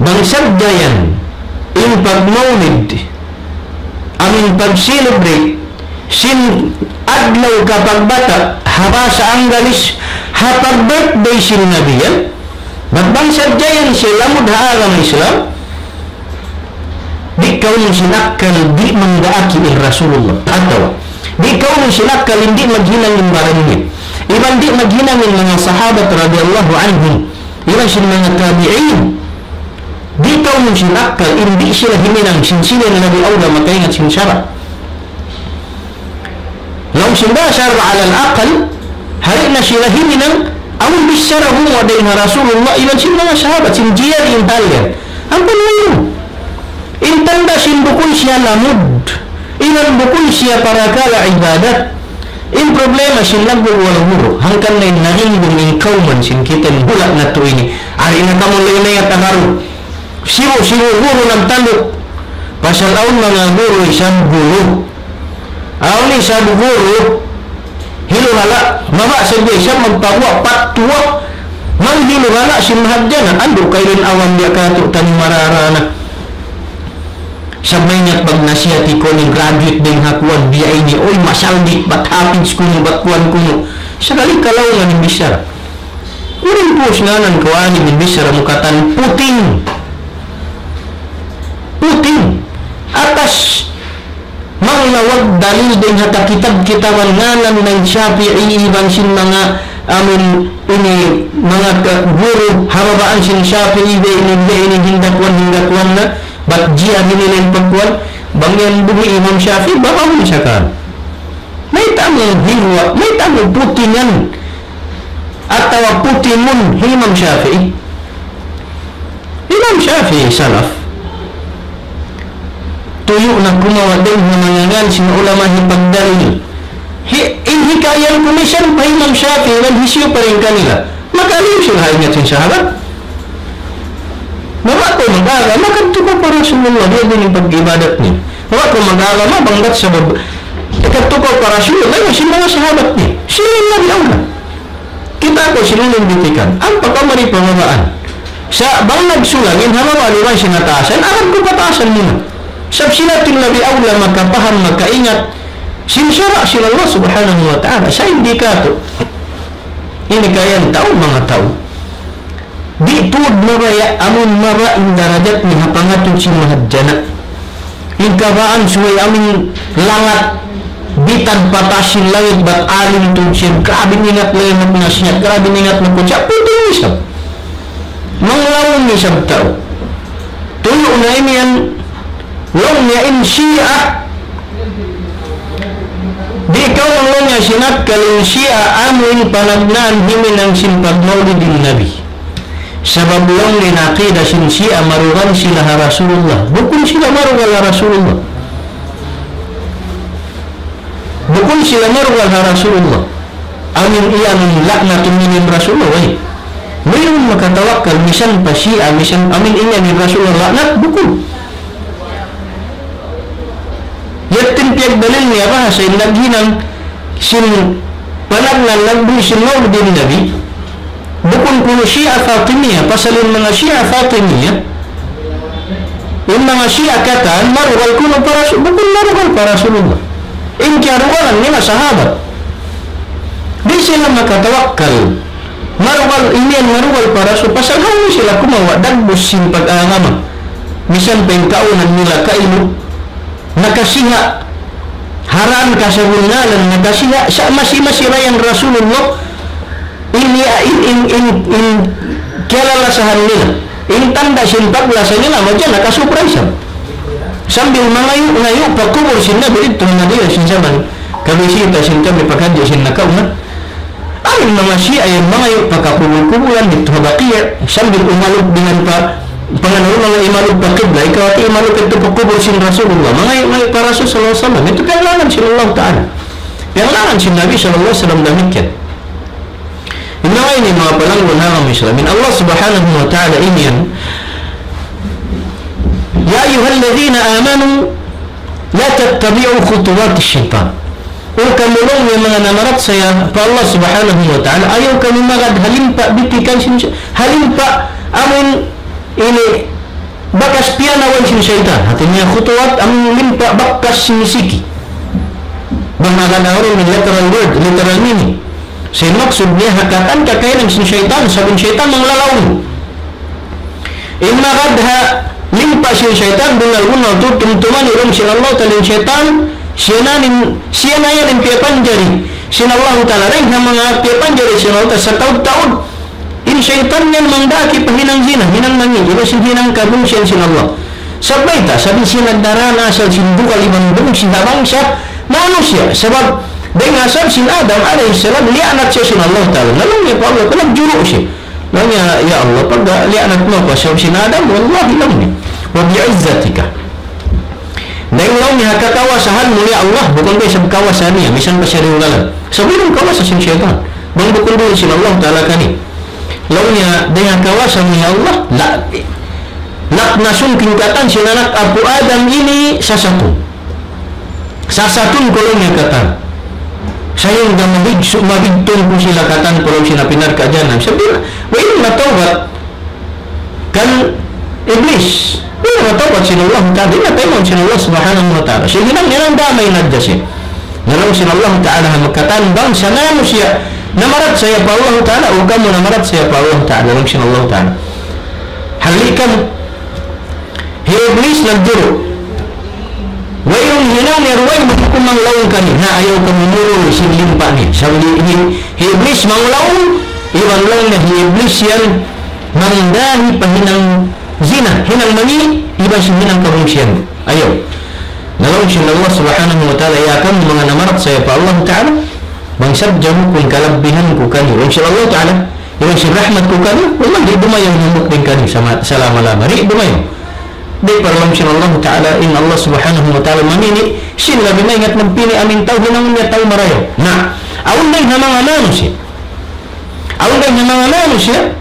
Bang sadja yan in pagmaulid, amin pag-celebrate sin adlaw kapagbata' ha bahasa Anggalis, ha pag-birthday sin Nabi yan. Bat bang sadja yan siya lamud ha agama Islam, di' kaw mu sin akkal, di' manggaaki in Rasulullah. Atawa di' kaw mu sin akkal in di' maghinang in baran niya. Iban di' maghinang in manga sahabat radiyallahu anhum. Iban sin manga tabi'in. Di' kaw mu sin akkal, in di' sila himinang sin sila in labi awla makaingat sin sara'. Laung sin bahasa Arab, alal aqal, hari na sila himinang, amun bichara gumuwa' dayn ha Rasulullah, iban sin manga sahabat, sin jiyari in hal yan. Ampa laung, in tanda' sin bukun siya lamud, iban bukun siya parakala' ibadat. In problema sin nagbuwal guru, hangkan na in nahinggum in kawman sin kita in hula' natu' ini. Ari na kamu laung niya tagarun. Sibu'-sibu' guru nagtanduk. Pasal awn manga guru isab guru. Awn isab guru, hiluhala', mabaya' sadja isab magpaguwa' patwa, manghiluhala' sin mahadjana', andu' kailan awan biya' katu' tani marara na. Sa' maingat magnasihati kaw in graduate dayn ha kuwan biya' ini, uy, masaldik, bat hafiz kunu', bat kuwan kunu'. Sakali kalaungan in bichara. Unu in puus ngānan kaw alim in bichara mu katan puting. Puting. Atas manglawag dalil dayn ha kitab-kitaban ngānan na in Shafi'i iban sin manga amun ini manga ka-, guru ha babaan sin Shafi'i biya' ini, biya' ini, hinda kuwan, hinda kuwan na, bat jiyari nila in pagkuwan, bang yan buhi Imam Shafi'i, bang amun sa kan. Mayta' mu hinguwa', mayta' mu putingan, atawa putimun hi Imam Shafi'i. Imam Shafi'i salaf. Tuyu' na kumawa' dayn ha manga ngān sin ulama hipagdalil. Hi-, in hikayan ku misan pa Imam Shafi'i, iban hisiyu pa dayn kanila. Makaalim sila ha ingat sin sahabat. Mabaya' kaw mag-agama, kadtu kaw pa Rasulullah, biya' diin in pag-ibadat niya. Mabaya' kaw mag-agama, bang bat sabab, kadtu kaw pa Rasulullah, iban sin manga sahabat niya. Sila in labi awla. Kita' kaw sin unu in bitikan. Ampa kaw mari pa babaan. Sa' bang nagsulang in ha baba' iban sin ha taasan, agad kaw pa taasan muna. Sabab sila in labi awla makapaham, makaingat sin sara' sin Allah Subhanahu wa Ta'ala. Sa' in di' katu'. Ini kayan tau, manga tau. Di' tuud mabaya', amun mabaya' in darajat niya ha pangatud sin mahadjana'. In kabaan subay amun langat, bitad pa taas sin langit bat alim tuud siya. Grabe in ingat laung niya magnasihat, grabe in ingat magkuwan. Sa' puting isab. Manglaung isab tau. Tuyu' na imiyan, laung niya in Shia. Di' kaw laung niya sin akkal in Shia amu in panagnaan himinang sin pagmaulid in Nabi. Sabab laung niya in aqida sin Shia marugal sila ha Rasulullah. Bukun sila marugal ha Rasulullah. Bukun sila marugal ha Rasulullah. Amu in iyanun laknatun in Rasulullah, way. Wayruun makatawakkal, misan pa Shia, misan amu in iyanun Rasulullah laknat, bukun. Yadtu in piyagdalil niya bahasa in naghinang sin Panagnaan nagbuhi' sin Maulidin Nabi, bukun kunu' Shia Fatimiyya, pasal in manga Shia Fatimiyya, in manga Shia katan, marugal kunu' pa Rasul, bukun marugal pa Rasulullah. In kiyarugalan nila sahabat. Di' sila makatawakkal. Marugal, imiyan marugal pa Rasul, pasal hawnu sila kumawa' dagbus sin pag-agama. Misan pa in kaunan nila kailu, nakasiha', ha dan kasabunnalan nakasiha', sa' masi-masi ra yan Rasulullah, in, in, in, in, in kiyalalasahan nila. In tanda' sin paglasa nila, amu yan nakasubra isab. Sambil mangayu'-ngayu' pa kubul sin Nabi didtu ha Madina sin jaman kabisita sin kami pagkaji sin nakauna. Amu in manga Shia yan mangayu' pa kakubul-kubulan didtu ha Baqi', sambil umalug dayn pa, pangannal manga imalug pa qibla, ikaw ati imalug didtu pa kubul sin Rasulullah, mangayu'-ngayu' pa Rasul sallallahu alayhi wasallam. Yadtu piyanglangan sin Allah Ta'ala. Piyanglangan sin Nabi sallallahu alayhi wasallam damikkiyan. In manga ini manga palanggun ha agama Islam. In Allah Subhanahu wa Ta'ala imiyan, يا أيها الذين آمنوا لا تتبعوا خطوات الشيطان. O kamu laung niya manga namarachaya pa Allah Subhanahu wa Ta'ala, ayaw kamu magad ha limpa' bitikan sin, ha limpa' amun ini bakas piyanawan sin saytan. Hati niya khutuwat amun limpa' bakas sin siki. Bang agad awn in literal word, literal meaning. Sa' in maksud niya ha katan kakahinang sin saytan, sabab in saytan manglalaung. In magad ha limpa' sin saytan, bunnal-bunnal tuud tumtuman laung sin Allah Ta'ala in saytan, siya na in, siya na yan in piyapanjari sin Allah Ta'ala, dayn ha manga piyapanjari sin Allah Ta'ala sataud-taud. In saytan yan mangdaki pa hinang zina, hinang mangi', iban sin hinang kabungsihan sin Allah. Sabab mayta', sabab siya nagdarā na asal sin dugal iban bungsi ha bangsa manusiya'. Sabab dayn asal sin Adam alayhi salam, liyaanat siya sin Allah Ta'ala. Laung niya pa Allah, nagjuru' siya. Laung niya, "Ya Allah, pagga liyaanat mu aku sabab sin Adam, wallahi," laung niya, "wa bi'izzatika." Dayn laung niya ha kakawasahan mu, ya Allah, bukun pa isab kawasa niya, misan pa siya diyugalan. Sabab in kawasa sin saytan. Bang bukun duun sin Allah Ta'ala kaniya. Laung niya, dayn ha kawasa mu, ya Allah, la, laknasun ku in katan sin anak apu' Adam ini sasatun. Sasatun ku laung niya katan. Sahingga mabigsu-, mabigtun ku sila katan pa lawm sin api narka' jahannam. Sabab, way na tawbat kan Iblis. Way na tawbat sin Allah Ta'ala. Way na taymaun sin Allah Subhanahu wa Ta'ala. Siya hinang, hinang damay na hadja siya. Na laung sin Allah Ta'ala ha katan bangsa manusiya' namarachaya pa Allah Ta'ala, o kamu namarachaya pa Allah Ta'ala, laung sin Allah Ta'ala. Hali kamu. Hi Iblis nagjuru'. Wayruun hinang niya dugaing bukun manglaung kaniya. Na ayaw kamu murul sin limpa' niya. Sabab hi, hi, hi Iblis manglaung, iban laung niya hi Iblis yan mangdahi pa hinang zina, hinang mangi', iban sin hinang kabungsihan. Ayaw. Na laung sin Allah Subhanahu wa Ta'ala, ya kamu manga namarachaya pa Allah Ta'ala, bang sadja mu ku in kalabbihan ku kaniyu. Laung sin Allah Ta'ala, iban sin rahmat ku kaniyu, wallahi, di' dumayaw in hambuuk dayn kaniyu sama-, salama-lama. Di' dumayaw. Di' pa laung sin Allah Ta'ala, in Allah Subhanahu wa Ta'ala mamini', sin labi maingat magpini' amu in tau hinangun niya tau marayaw. Na, awn dayn ha manga manusiya'. Awn dayn ha manga manusiya'.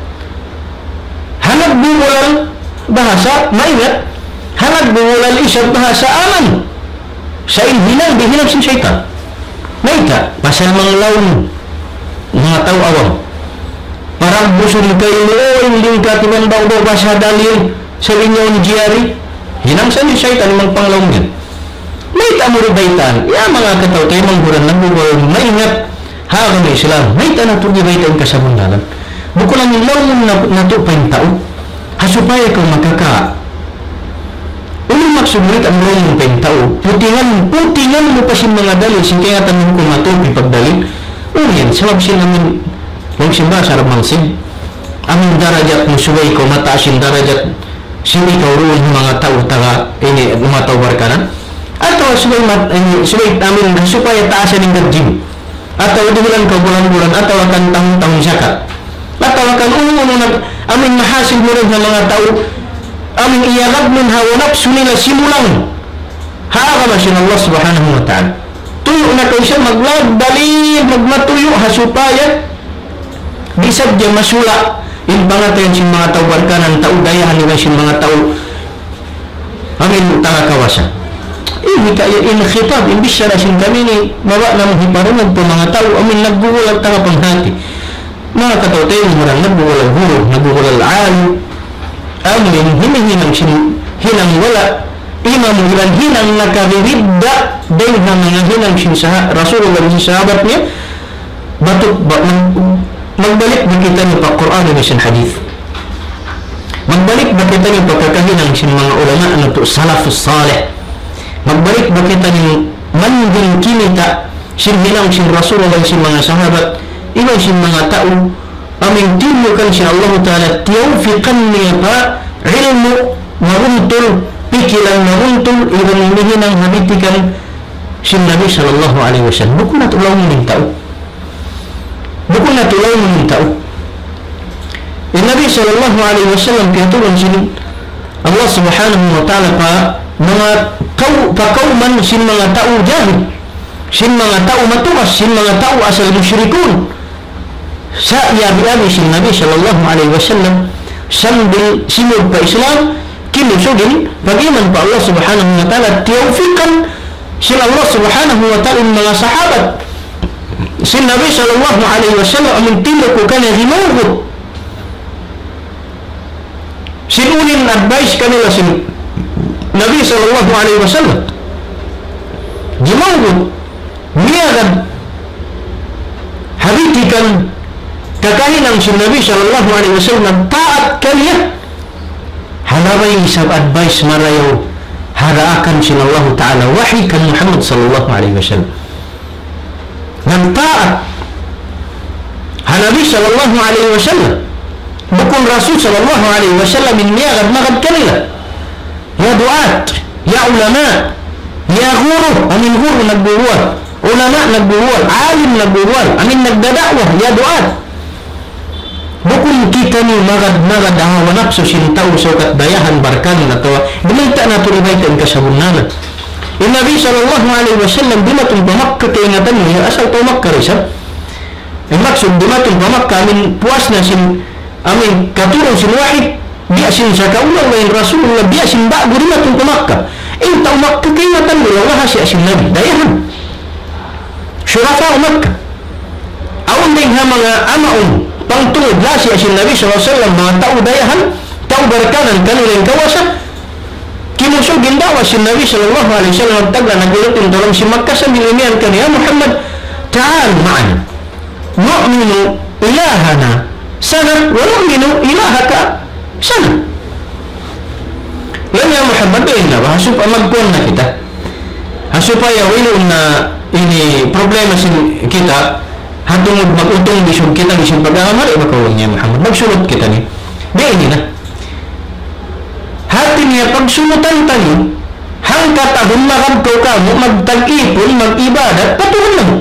Ha nagbubulal bahasa maingat. Ha nagbubulal isab bahasa aman. Sa' in hinang, di' hinang sin saytan. Mayta', pasal manglaung manga tau awam. Paragbusun kaymu, o, in lingkat iban ba'gu-ba'gu bahasa dalil, sabab in yaun jari. Hinang sa sin saytan in manga panglaung yan. Mayta' mu ri baytaan, ya manga kataw-taymanghuran, nagbubulal maingat ha agama Islam, mayta' natu' di' bayta' in kasabunnalan. Bukun amu in laung natu', natu' pa in tau. Ha supaya kaw makaka-, unu in maksud mu ri ta laung pa in tau? Putingan, putingan mu pa sin manga dalil, sin kaingatan mu hukum matupi pagdalil. Unu yan, sabab sin amin, laung sin bahasa Arab mangsin. Amin darajat mu subay kaw mataas in darajat sin ikaw duun ha manga tau taga ini, manga tau barkanan. Atawa subay mat-, ini, subay amin, supaya taasan in gadji mu. Atawa dihilan kaw bulan-bulan, atawa kan tahun-tahun zakat. Atawa kan unu-unu na, amin mahasil mu dayn ha manga tau, amin iyagad mu in hawa napsu nila simulang. Ha agama sin Allah Subhanahu wa Ta'ala. Tuyu' na kaw siya maglaag dalil, magmatuyu' ha supaya di' sadja masula' in pangatayan sin manga tau barkanan, tau dayahan nila sin manga tau amin taga kawasa. Ini kaya in khitab, in bichara sin kami ini, mabaya' namu' hiparungug pa manga tau, amu in naggugulat taga panghati. Manga kataw-taymanghuran, naggugulat guru, naggugulat alim. Amu in hinihinang sin hinang wala', imamu iban hinang nakaridda, dayn ha manga hinang sin saha-, Rasulullah sin sahabat niya, Batuk ba, mag-, magbalik ba kitaniyu pa Qur'an iban sin hadith? Magbalik ba kitaniyu pa kakahinang sin manga ulama natu' salafus salih? Magbalik ba kitaniyu manjari kimita' sin hinang sin Rasulullah iban sin manga sahabat, iban sin manga tau, amu in tiyukan sin Allahu Ta'ala, tiyawfiqan niya pa ilmu' mabuntul, pikilan mabuntul, iban hinihinang ha bitikan sin Nabi sallallahu alayhi wasallam. Bukun natu' laung in tau. Bukun natu' laung in tau. In Nabi sallallahu alayhi wasallam piyaturun sin Allah Subhanahu wa Ta'ala pa manga kaw-, pa kawman sin manga tau jahil, sin manga tau matugas, sin manga tau asal mushrikun. Sa' iyabi-yabi sin Nabi sallallahu alayhi wasallam sambil simud pa Islam, kimusug in pag-iman pa Allah Subhanahu wa Ta'ala, tiyawfiqan sin Allah Subhanahu wa Ta'ala in manga sahabat sin Nabi sallallahu alayhi wasallam, amu in tindug ku kaniya, jimawgut sin unu in advice kanila sin Nabi sallallahu alayhi wasallam. Jimawgut, miyagad ha bitikan kakahinang sin Nabi sallallahu alayhi wasallam, taat kaniya. Ha labay isab advice marayaw ha daakan sin Allahu Ta'ala, wahi kan Muhammad sallallahu alayhi wasallam. Nagtaat ha Nabi sallallahu alayhi wasallam. Bukun Rasul sallallahu alayhi wasallam in miyagad-magad kanila. Ya du'at, ya ulama, ya guru, amu in guru nagguruwal, ulama nagguruwal, alim nagguruwal, amu in nagdada'wa, ya du'at. Bukun kitaniyu magad-magad ha hawa napsu sin tau sukat dayahan barkan atawa dimatung natu' ribayta' in kasabunnalan. In Nabi sallallahu alayhi wasallam dimatung pa Makkah, kaingatan niyu, asal tau Makkah da isab. In maksud dimatung pa Makkah, amu in puas na sin, amu in katurun sin wahi, biya' sin sakaula-ula in Rasulullah, biya' sin ba'gu dimatung pa Makkah. In tau Makkah kaingatan nila in rahasiya sin Nabi, dayahan. Shurafa Makkah. Awn dayn ha manga amaun, pangtungud lasa sin Nabi sallallahu alayhi wasallam, manga tau dayahan, tau barkanan kanila in kawasa. Kimusug in da'wa sin Nabi sallallahu alayhi wasallam, tagna' naglutung ha lawm sin Makkah sambil imiyan kaniya, "Ya Muhammad, تعال معنا نؤمن إلهنا سنة ونؤمن إلهك سنة." Laung niya, "Muhammad, biya' na ba, ha supaya magkuan na kita. Ha supaya wayruun na ini problema sin kita, ha tungud mag-utung bisug kita, bisug pag-agama, di' ba kaw niya, Muhammad? Magsulut kita ini. Biya' ini na." Hati niya, pagsulutan taniyu, hangkatahun magad kaw kamu, magtag-ipun, mag-ibadat, pa Tuhan namu'.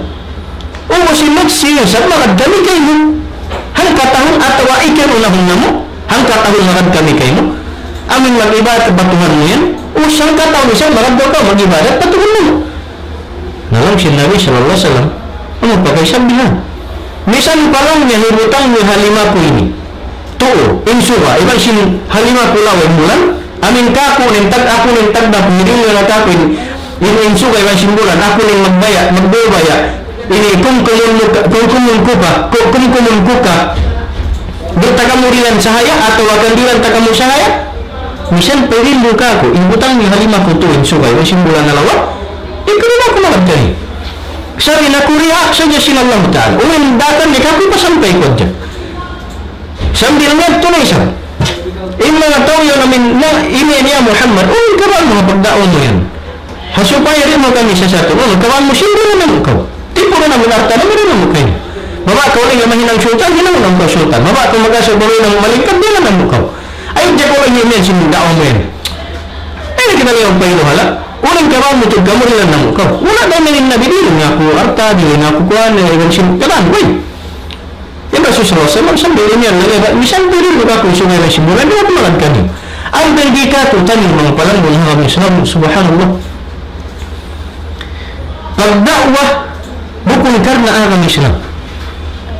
Ubus in magsiyu isab magad kami kaymu. Hangkatahun atawa ikaruun namu', hangkatahun magad kami kaymu. Amu in mag-ibadat pa Tuhan mu yan. Ubus hangkatahun isab magad kaw mag-ibadat pa Tuhan mu. Na laung sin Nabi sallallahu alayhi wasallam, amu pa kaisab bihan. Misan pa laung niya hibutang niyu ha lima ku ini. Tuu, in suga, iban sin ha lima ku lawa in bulan, amu in kaku' in tag-, aku in tagna' pumidil na kaku' in, in, in suga iban sin bulan, aku in magbaya', magbaya'. Ini kumkumun muka, kumkumun kuka, ku-, kumkumun kuka. Di' ta kamu dihilan sahaya, atawa kan dihilan ta kamu sahaya. Misan pa dihilan mu kaku', in butang niyu ha lima ku tuu in suga iban sin bulan na lawa, di' kamu na kumakan kari. Sabi na ku, reaction niya sin Allah Ta'ala. Umin datan niya kaku' pasampay ku dyan. Sambil ngadtu na isab. In manga tau yan amin na, ini niya Muhammad, "Uy, kabaan mu ha pagda'wa mu yan? Ha supaya di' mu kami sasatun. Uy, kabaan mu, simbulan namu' kaw. Tipunan namu' in alta', namu' namu' kaw. Bang kaw laung mahinang sultan, hinangun namu' kaw sultan. Bang kaw mag-asa babai namu' malingkat, biyanan namu' kaw. Ayaw da kaw laung imiyan sin da'wa mu yan." Ayaw na kita laung pailu hala. "Uy, kabaan mu tuud kamu, dihilan namu' kaw." Wala' na in Nabi, "Dihilan niyu aku alta', dihilan niyu aku kuwan, eh, iban sin, kabaan, uy." In Rasul sallallahu alayhi wasallam, sambil imiyan lagi', "Misan pa dihilan mu kaku' in suga iban sin bulan, di' aku magad kaniyu." Ampa di' katu' taniyu manga palanggung ha agama Islam, subhanallah. Pagda'wa, bukun karna' agama Islam.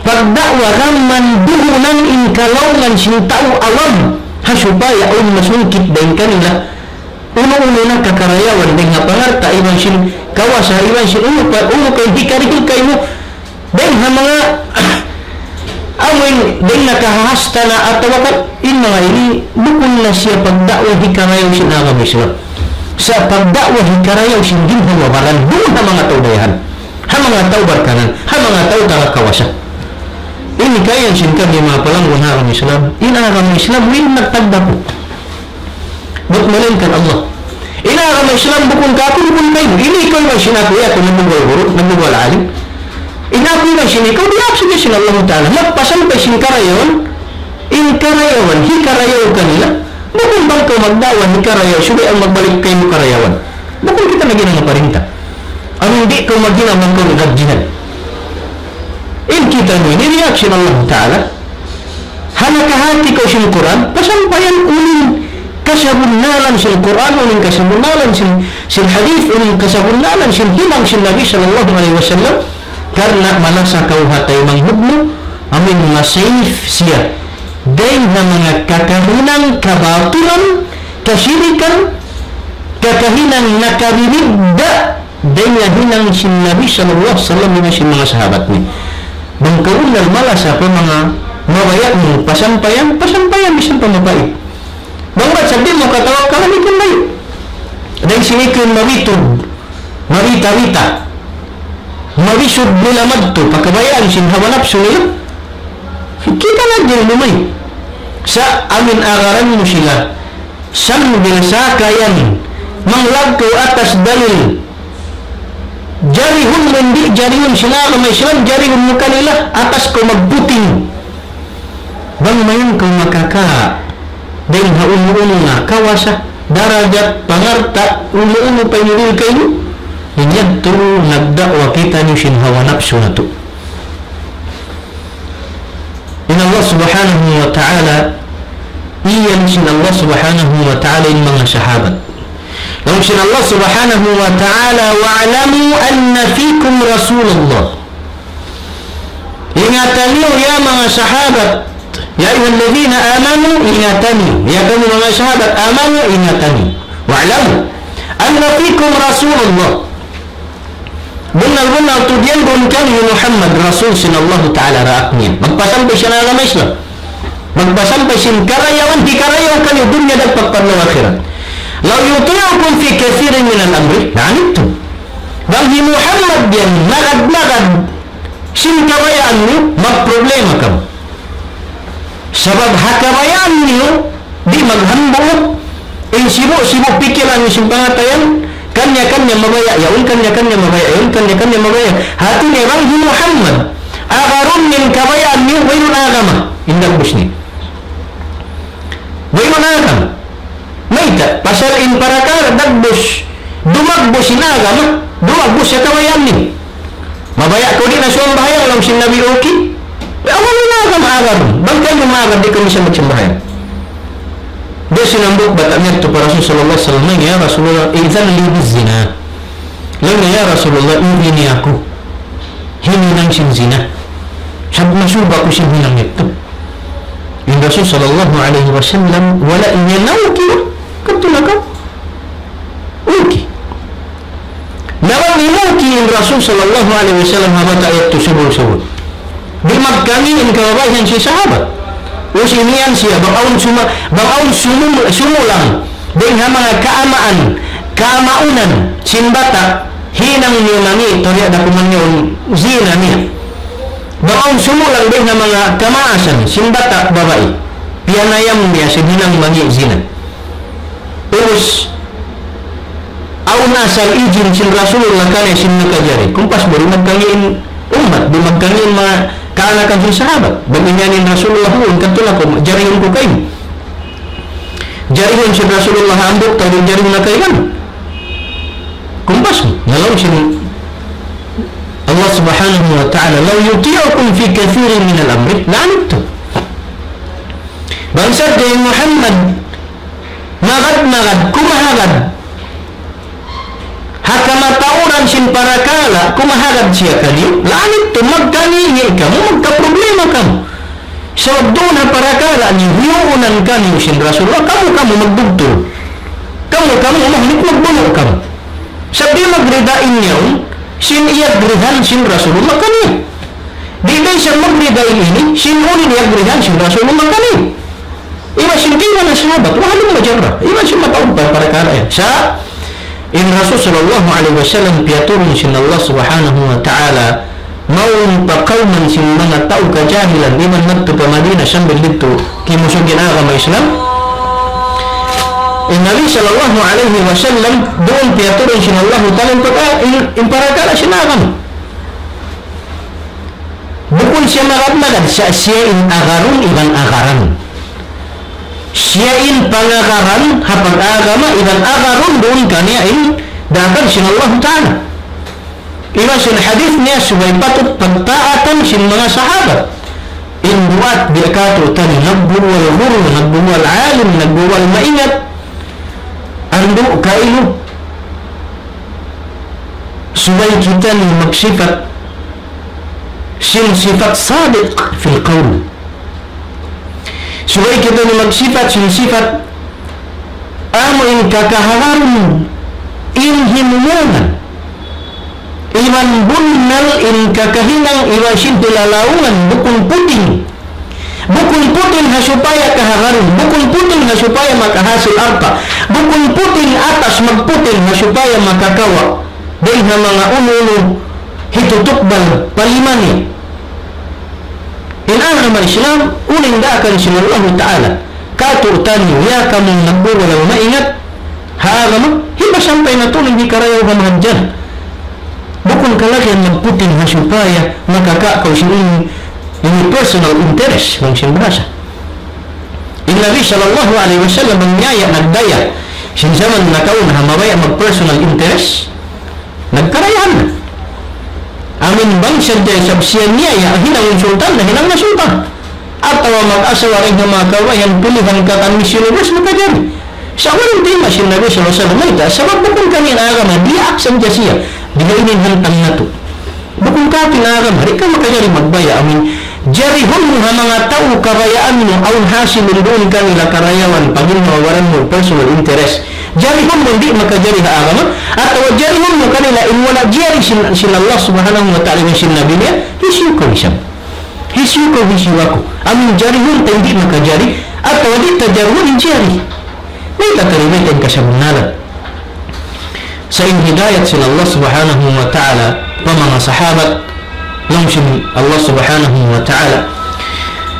Pagda'wa, gam manduhunan in kalaungan sin tau awam, ha supaya awn masungkit dayn kanila. Unu-unu na kakarayawan dayn ha pangalta' iban sin kawasa iban sin unu pa, unu pa in hikarihil kaymu dayn ha manga amuin dayn ha kahahasta na atawa kan in manga ini bukun na siya pagda'wa hikarayaw sin agama Islam. Sa' pagda'wa hikarayaw sin ginhawa-baran duun ha manga tau dayahan, ha manga tau barkanan, ha manga tau taga kawasa. Ini kayan sin kami manga palanggun ha agama Islam. In agama Islam, way nagtagdapu. Bat malaingkan Allah. In agama Islam bukun kāku', bukun kaymu. Ini ikaw iban sin aku, ya, aku nagbubuwal guru, nagbubuwal alim. In aku iban sin ikaw, diyā sin, sin Allah Ta'ala. Magpasampay sin karayawan, in karayawan, hikarayaw kanila. Bukun bang kaw magda'wa, hikarayaw, subay awn magbalik kaymu karayawan. Bukun kita naghinang parinta. Amun di' kaw maghinang bang kaw nagjihad. In kitaniyu, ini diyā sin Allah Ta'ala. Ha nakahati kaw sin Qur'an, pasampayan unu in kasabunnalan sin Qur'an, unu in kasabunnalan sin, sin hadith, unu in kasabunnalan sin hinang sin Nabi sallallahu alayhi wasallam, karna' malasa kaw ha taymanghud mu, amuin ma-safe siya dayn ha manga kakahinang kabatilan, kasirikan, kakahinang nakabibidda', dayn ha hinang sin Nabi sallallahu alayhi wasallam iban sin manga sahabat niya. Bang kaw bunnal malasa pa manga mabaya' mu pasampayan, pasampayan misan pa mapait. Bang bat sa' di' mu katawakkalan, ikun layu'. Dayn sin ikun mabitud, mabita-bita, mabisud nila madtu, pa kabayaan sin hawa napsu nila. Kita' na di' lumay. Sa' amuin agaran mu sila, sambil sakayan, manglaggu' atas dalil. Jarihun mu in di' jarihun sin agama Islam, jarihun mu kanila, atas kaw magputing. Bang mayan kaw makakā' dayn ha unu-unu na kawasa, darajat, pangalta', unu-unu pa in dihil kaymu, in yadtu nagda'wa kitaniyu sin hawa napsu natu'. In Allah Subhanahu wa Ta'ala, iyan sin Allah Subhanahu wa Ta'ala in manga sahabat. Laung sin Allah Subhanahu wa Ta'ala, "واعلموا أن فيكم رسول الله." Ingatan niyu, ya manga sahabat, يا أيها الذين آمنوا, ingatan niyu, ya kamu manga sahabat, amanu, ingatan niyu. واعلموا أن فيكم رسول الله. Bunnal-bunnal tuud yan duun kaniyu Muhammad, Rasul sin Allahu Ta'ala daak niya. Magpasampay siya sin agama Islam. Magpasampay sin karayawan, hikarayaw kaniyu dunya dagpak pa adlaw akhirat. لو يطيعكم في كثير من الأمر لعنتم. Bang hi Muhammad yan, magad-magad sin kabayaan niyu, magproblema kamu. Sabab ha kabayaan niyu, di' maghambuuk, in sibu'-sibu' pikilan niyu sin pangatayan, kanya-kanya mabaya' yaun, kanya-kanya mabaya' yaun, kanya-kanya mabaya'. Hati niya bang hi Muhammad, agarun niyu in kabayaan niyu, wayruun agama, in dagbus niyu. Wayruun agama. Mayta', pasal in parakala' dagbus, dumagbus in agama, dumagbus ha kabayaan niyu. Mabaya' kaw di' na sumambahayang, laung sin Nabi, okay. Awn na agama agarun. Bang kaymu maagar, di' kaw misan magsambahayang. Di' sin hambuuk bata' miyadtu pa Rasul sallallahu alayhi wasallam, "Ya Rasulullah, ائذن لي بالزنا." Laung niya, "Ya Rasulullah, izini aku hininang sin zina. Sabab masuba aku sin hinang yadtu." In Rasul sallallahu alayhi wasallam, wala' niya naukil, kadtu na kaw. Okay. Na bang himuki in Rasul sallallahu alayhi wasallam ha bata' yadtu subul-subul. Di' magkangi' in kababaihan sin sahabat. Ubus imiyan siya, bang awn suma-, bang awn sumul-, sumulang dayn ha manga kaamaan, kaamaunan sin bata', hinang niya mangi', tariya da kuman niya un zina niya. Bang awn sumulang dayn ha manga kamaasan sin bata' babai, piyanayam niya sin hinang mangi' zina. Ubus, awn asal ijin sin Rasulullah kaniya sin nakajari. Kumpas mu di' magkangi' in ummat, di' magkangi' in manga kaanakan sin sahabat. Bang imiyan in Rasulullah, "Huun, kadtu na kaw, jarihun ku kaymu." Jarihun sin Rasulullah hambuuk, tau di' jarihun na kaymu. Kumpas mu, laung sin Allah Subhanahu wa Ta'ala, لو يطيعكم في كثير من الأمر لعنتم. Bang sadja in Muhammad, magad-magad, kumahagad ha kamatauran sin parakala', kumahagad siya kaniyu, لعنتم, magkangi' kamu, magkaproblema kamu. Sabab duun ha parakala' niyu, hiyuunan kaniyu sin Rasulullah, kamu, kamu magdugtul. Kamu, mahunit magbunu' kamu. Sa' di' magrida in yaun, sin iyagrihan sin Rasulullah kaniya. Di' da isab magrida in ini, sin unu in iyagrihan sin Rasulullah kaniya. Iban sin kaibanan sahabat, wa halumma jarra. Iban sin mataud pa parakala' yan. Sa', in Rasul sallallahu alayhi wasallam piyaturun sin Allah subhanahu wa ta'ala, mawn pa kawman sin manga tau kajahilan, iban madtu pa Madina sambil didtu kimusug in agama Islam. In Nabi sallallahu alayhi wasallam, duun piyaturun sin Allahu ta'ala in pagka-, in, in parakala' sin agama. Bukun siya magad-magad, sa' siya in agarun iban agaran. Siya in pangagaran ha pag-agama iban agarun duun kaniya in daakan sin Allahu ta'ala. Iban sin hadith niya subay patut pagtaatan sin manga sahabat. In du'at biya' katu' tani nagbuwal guru, nagbuwal alim, nagbuwal maingat. Andu' kailu. Subay kitani magsipat sin sipat sadiq fil qawl. Subay kitani magsipat sin sipat amu in kakahagarun in himumungan. Iban bunnal in kakahinang iban sin hilalaungan bukun puting. Bukun puting ha supaya kahagarun, bukun puting ha supaya makahasil alta', bukun puting atas magputing ha supaya makakawa' dayn ha manga unu-unu hitutukbal pa lima niya. In agama Islam, unu in daakan sin Allahu ta'ala. Katu' taniyu, ya kamu nagbuwal maingat ha agama, hiba sampay na tuud in di' karayaw ha mahadjan. Bukun kalagihan magputing ha supaya makaka-, kaw sin ini, ini personal interest, bang sin bahasa. In Nabi sallallahu alayhi wasallam bang niya nagdaya sin jaman nakauna ha mabaya' mag-personal interest, nagkarayahan na. Amin bang siya jay sab siya niya ya hinang sultan na hinang na sultan. Atawa mag-asawa dayn ha manga kabayaan pilihan katan Miss Universe, makajari. Sa' wala' in tayma' sin Nabi sallallahu alayhi wasallam, mayta', sabab bukun kaniya in agama, diyaak sadja siya. Di' ha ini in hantang natu'. Bukun katu' in agama, di' kaw makajari magbaya', amin. Jarihun mu ha manga tau kabayaan mu, awn hasil duun kanila karayawan, pag-innawaran mu, personal interest. Jarihun mu di' makajari ha agama, atawa jarihun mu kanila in wala' jari sin, sin Allah subhanahu wa ta'ala iban sin Nabi niya, hisiyu kaw isab. Hisiyu kaw, hisiyu aku. Amin jarihun ta in di' makajari, atawa di' ta jarihun in jari. Mayta' ta ri mayta' in kasabunnalan. Sa' in hidayat sin Allah subhanahu wa ta'ala pa manga sahabat, laung sin Allah subhanahu wa ta'ala,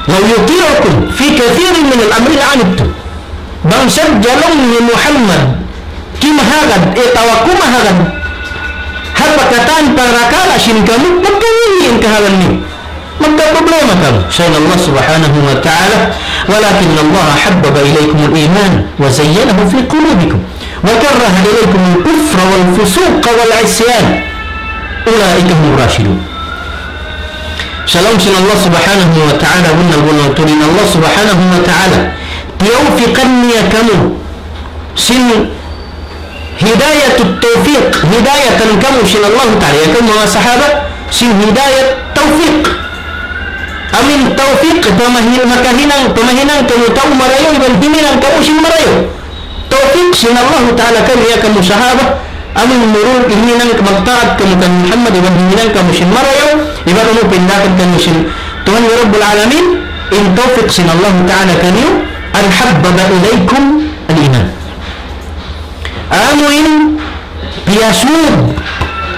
لو يطيعكم في كثير من الأمر لعنتم. Bang sadja laung hi Muhammad, kimahagad, atawa kumahagad, ha pagkatan parakala' sin kamu, magkangin in kahalan niyu. Magkaproblema kamu. Sa' in Allah subhanahu wa ta'ala, ولكن الله حبب إليكم الإيمان وزينه في قلوبكم وكره إليكم الكفر والفسوق والعصيان أولئك هم الراشدون. Sa' laung sin Allah subhanahu wa ta'ala, bunnal-bunnal tuud in Allah subhanahu wa ta'ala, piyawfiqan niya kamu sin hidayatut tawfiq, hidayatan kamu sin Allah ta'ala, ya kamu manga sahabat, sin hidayat tawfiq. Amin tawfiq, pamahin-, makahinang, pamahinang kamu tau marayaw, iban himinang kamu sin marayaw. Tawfiq sin Allahu ta'ala kaniyu ya kamu sahabat, amin murul himinang magtaat kamu kan Muhammad iban himinang kamu sin marayaw, iban unu pa in daakan kaniyu sin Tuhan niyu Rabbul Alamin, in tawfiq sin Allahu ta'ala kaniyu, أن حبب إليكم الإيمان. Amu in piyasud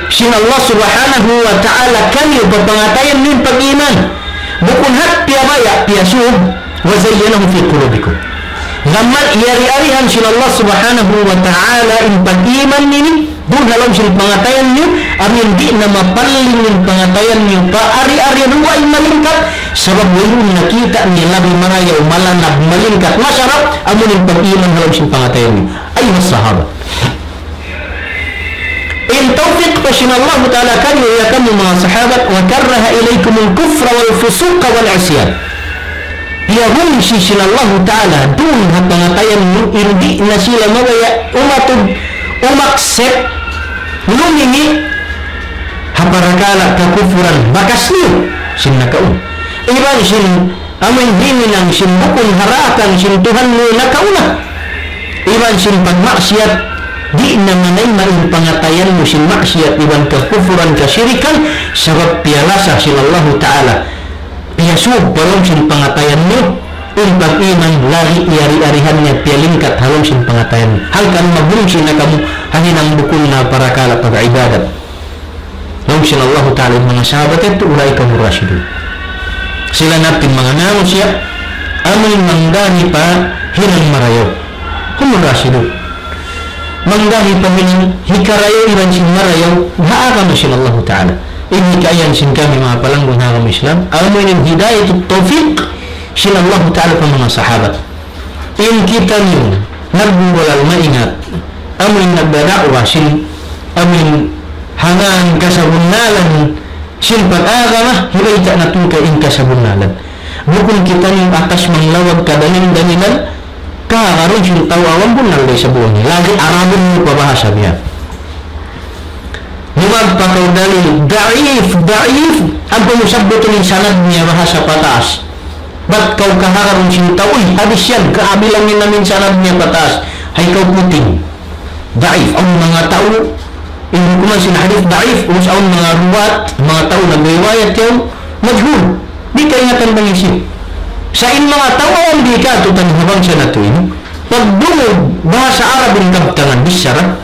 sin Allah subhanahu wa ta'ala kaniyu pa pangatayan niyu in pag-iman. Bukun hat piyabaya', piyasud, وزينه في قلوبكم. Lamma iyari-arihan sin Allah subhanahu wa ta'ala in pag-iman ini, duun ha lawm sin pangatayan niyu, amin di' na mapalling in pangatayan niyu, pa ari-ari duwa in malingkat, sabab wayruun nakita' niya labi marayaw, malanab, malingkat, masarap, amu in pag-iman ha lawm sin pangatayan niyu. Ayuha sahabat. In tawfiq pa sin Allahu ta'ala kaniyu ya kamu manga sahabat, وكره إليكم الكفر والفسوق والعصيان. Piyahungsi sin Allahu ta'ala duun ha pangatayan niyu in di' na sila mabaya' umatud, umaksep, lumingi' ha parakala' kakufuran bakas niyu sin nakauna. Iban sin amu in himinang sin bukun ha daakan sin Tuhan niyu nakauna. Iban sin pagmaksiyat, di' na manayma in pangatayan mu sin maksiyat iban kakufuran kasirikan, sabab piyalasa sin Allahu Ta'ala. Piyasub pa lawm sin pangatayan mu, in pag-iman lagi' iyari-arihan niya piyalingkat ha lawm sin pangatayan mu. Hangkan mabungsi na kamu ha hinang bukun na parakala' pag-ibadat. Laung sin Allahu Ta'ala in manga sahabat yadtu, أولئك هم الراشدون. Sila na in manga manusiya', amu in manggahi pa hinang marayaw. هم الراشدون. Manggahi pa hinang hikarayaw iban sin marayaw, ha agama sin Allahu Ta'ala. In hikayan sin kami manga palanggun ha agama Islam, amu in hidayatut tawfiq sin Allahu Ta'ala pa manga sahabat. In kitaniyu nagmulal maingat, amu in nagdada'wa sin, amu in hangan kasabunnalan sin pag-agama, hibayta' natu' ka in kasabunnalan. Bukun kitaniyu atas manglawag kadalil-dalilan, kahagarun sin tau awam bunnal da isab bunnal. Lagi' Arabun mu pa bahasa niya. Lumagpa kaw dalil, daif, daif, ampa mu sabbutun in sanad niya bahasa pataas. Bat kaw kahagarun sin tau, uy, hadis yan, kaabilangan namin sanad niya pataas. Hay kaw puting. Daif, awn manga tau, in hukuman sin hadis daif, ubus awn manga ruwat, manga tau nagriwayat yan, majhul. Di' kaingatan bang hisiyu. Sa' in manga tau, awn di' katutan ha bangsa natu' ini. Pagdungug bahasa Arab in kabtangan, bichara.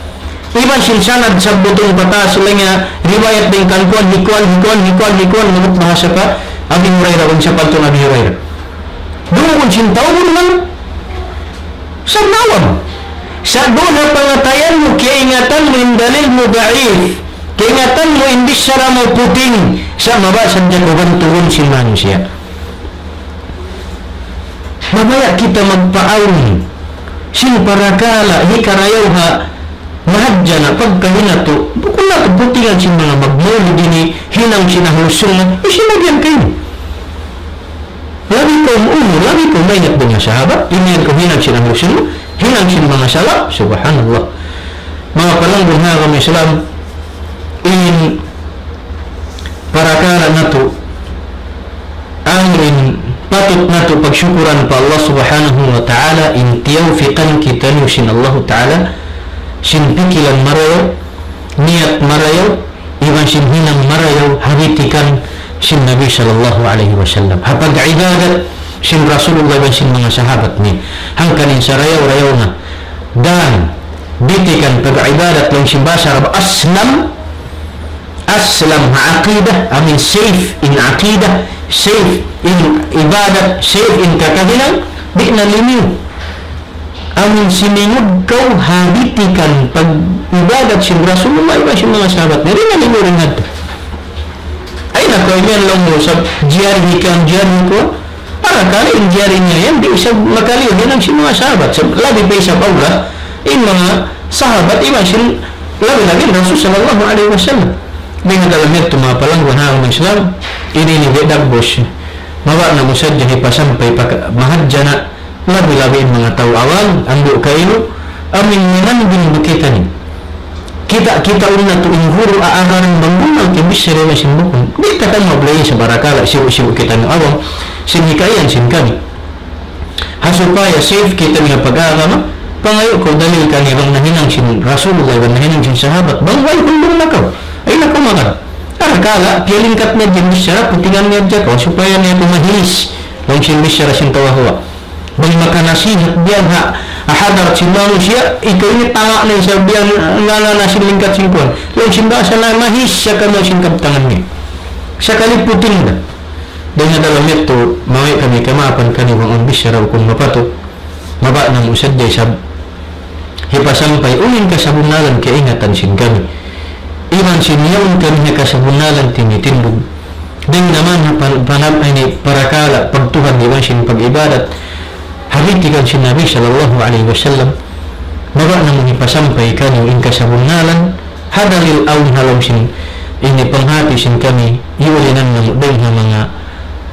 Iban sin sanad sabbutun pataas laung niya riwayat dayn kan kuwan, hi kuwan, hi kuwan, hi kuwan, hi kuwan, manut bahasa pa Abi Hurairah, bang siya pantun Abi Hurairah. Dungugun sin tau bunnal. Sa' awam. Sa' duun ha pangatayan mu, kaingatan mu in dalil mu daif. Kaingatan mu in bichara mu puting. Sa' mabaya' sadja kaw bantugun sin manusiya'. Mabaya' kita magpaawn sin parakala' hikarayaw ha mahadjana' pagkahi natu', bukun natu' putingan sin manga magmaulid ini, hinang sin Ahlus Sunnah, hisiyu magyan kaymu? Labi kaw umur, labi kaw maingat dayn ha sahabat, imiyan kaw hinang sin Ahlus Sunnah, hinang sin manga salaf, subhanallah. Manga palanggun ha agama Islam, in parakala' natu', amu in patut natu' pagsukuran pa Allah Subhanahu wa Ta'ala, in tiyawfiqan kitaniyu sin Allahu Ta'ala, sin pikilan marayaw, niyat marayaw, iban sin hinang marayaw, ha bitikan sin Nabi sallallahu alayhi wasallam. Ha pag-ibadat sin Rasulullah iban sin manga sahabat niya. Hangkan in sarayaw-rayaw na. Dan, bitikan pag-ibadat laung sin bahasa Arab, aslam, aslam ha aqidah, amu in safe in aqidah, safe in ibadat, safe in kakahinang, di' na limiyu. Amu in simingud kaw ha bitikan pag-ibadat sin Rasulullah iban sin manga sahabat niya, di' na limiyu dayn ha yadtu. Ay na kaw imiyan laung mu isab, jari hikam, jari ku. Parakala' in jari niya yan, di' isab makaliyu hinang sin manga sahabat. Sa' labi pa isab awla, in manga sahabat, iban sin labi-labi in Rasul sallallahu alayhi wasallam. Dayn ha dalam yadtu manga palanggun ha agama Islam, ini in di' dagbus. Mabaya' namu' sadja hipasampay pa ka-, mahadjana', labi-labi in manga tau awam, andu' kailu, amu in minambing bukitaniyu. Kita', kita' unna tu in guru aagaran bang bunnal kibichara na sin bukun. Di' ta kan mablay sa' barakala', sibu'-sibu' kitaniyu awam, sin hikayan sin kami. Ha supaya safe kitaniyu ha pag-agama, pangayu' kaw dalil kaniya bang nahinang sin Rasulullah, bang nahinang sin sahabat, bang way hundung na kaw. Ay na kaw makan. Barakala', piyalingkat niya in bichara, putingan niya hadja kaw, supaya niya kaw mahilis, bang sin bichara sin tau ahuwa. Bang makanasihat biya' ha, ha hadarat sin manusiya', ikaw ini tama na isab biya' na, na, na, na sin lingkat sin kuwan. Laung sin bahasa na mahis sa kanu sin kabtangan niya. Sakali puting da. Dayn ha dalam yadtu, mabaya' kami kamaapan kaniyu bang awn bichara bukun mapatut. Mabaya' namu' sadja isab hipasampay unu in kasabunnalan kaingatan sin kami. Iban sin yaun kami ha kasabunnalan timitindug. Dayn naman ha pan-, panam ini parakala' pagtuhan iban sin pag-ibadat. Ha bitikan sin Nabi sallallahu alayhi wasallam. Mabaya' namu' hipasampay kaniyu in kasabunnalan. Ha dalil awn ha lawm sin ini panghati sin kami, iyulinan namu' dayn ha manga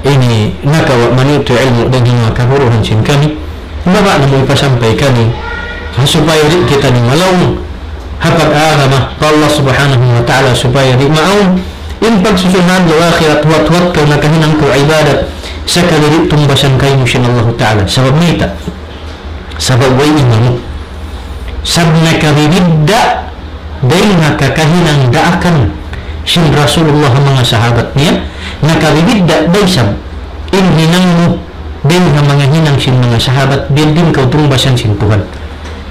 ini nakawa' manutu' ilmu' dayn ha manga kaguruhan sin kami. Mabaya' namu' hipasampay kaniyu, ha supaya di' kitaniyu malaung ha pag-agama pa Allah Subhanahu wa Ta'ala, supaya di' maawn in pagsusun ha adlaw akhirat, huwat-huwat kaw nakahinang kaw ibadat, sakali di' tungbasan kaymu sin Allahu Ta'ala. Sabab mayta'? Sabab way iman mu. Sabab nakabibidda' dayn ha kakahinang daakan sin Rasulullah manga sahabat niya, nakabibidda' da isab in hinang mu dayn ha manga hinang sin manga sahabat, biya' diin kaw tungbasan sin Tuhan.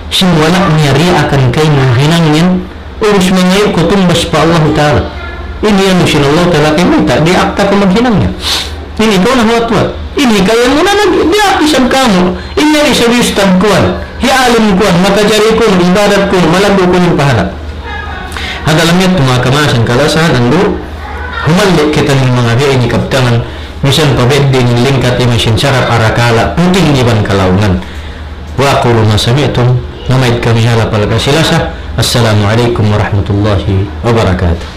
Sin wala' niya riyaakan kaymu in hinang niya, ubus mangayu' kaw tungbas pa Allahu Ta'ala. In iyanun sin Allahu Ta'ala kaymu, ta' diyaak ta kaw maghinang niya. Ini kaw na huwat-huwat. Ini kaw yan muna nag-, diyaak isab kamu. Ini isab ustad kuwan. Hi alim kuwan, makajari kun, ibadat kun, malaggu' kun in pahala. Hangkan laung niya, manga kamaasan kalasahan, andu', humali kita in manga biya' ini kabtangan, misan pa biya' diin in lingkat iban sin sarap arakala', puting iban kalaungan. وأقول ما سمعتم, mamaid kami ha lapal kasi-lasa. السلام عليكم ورحمة الله وبركاته.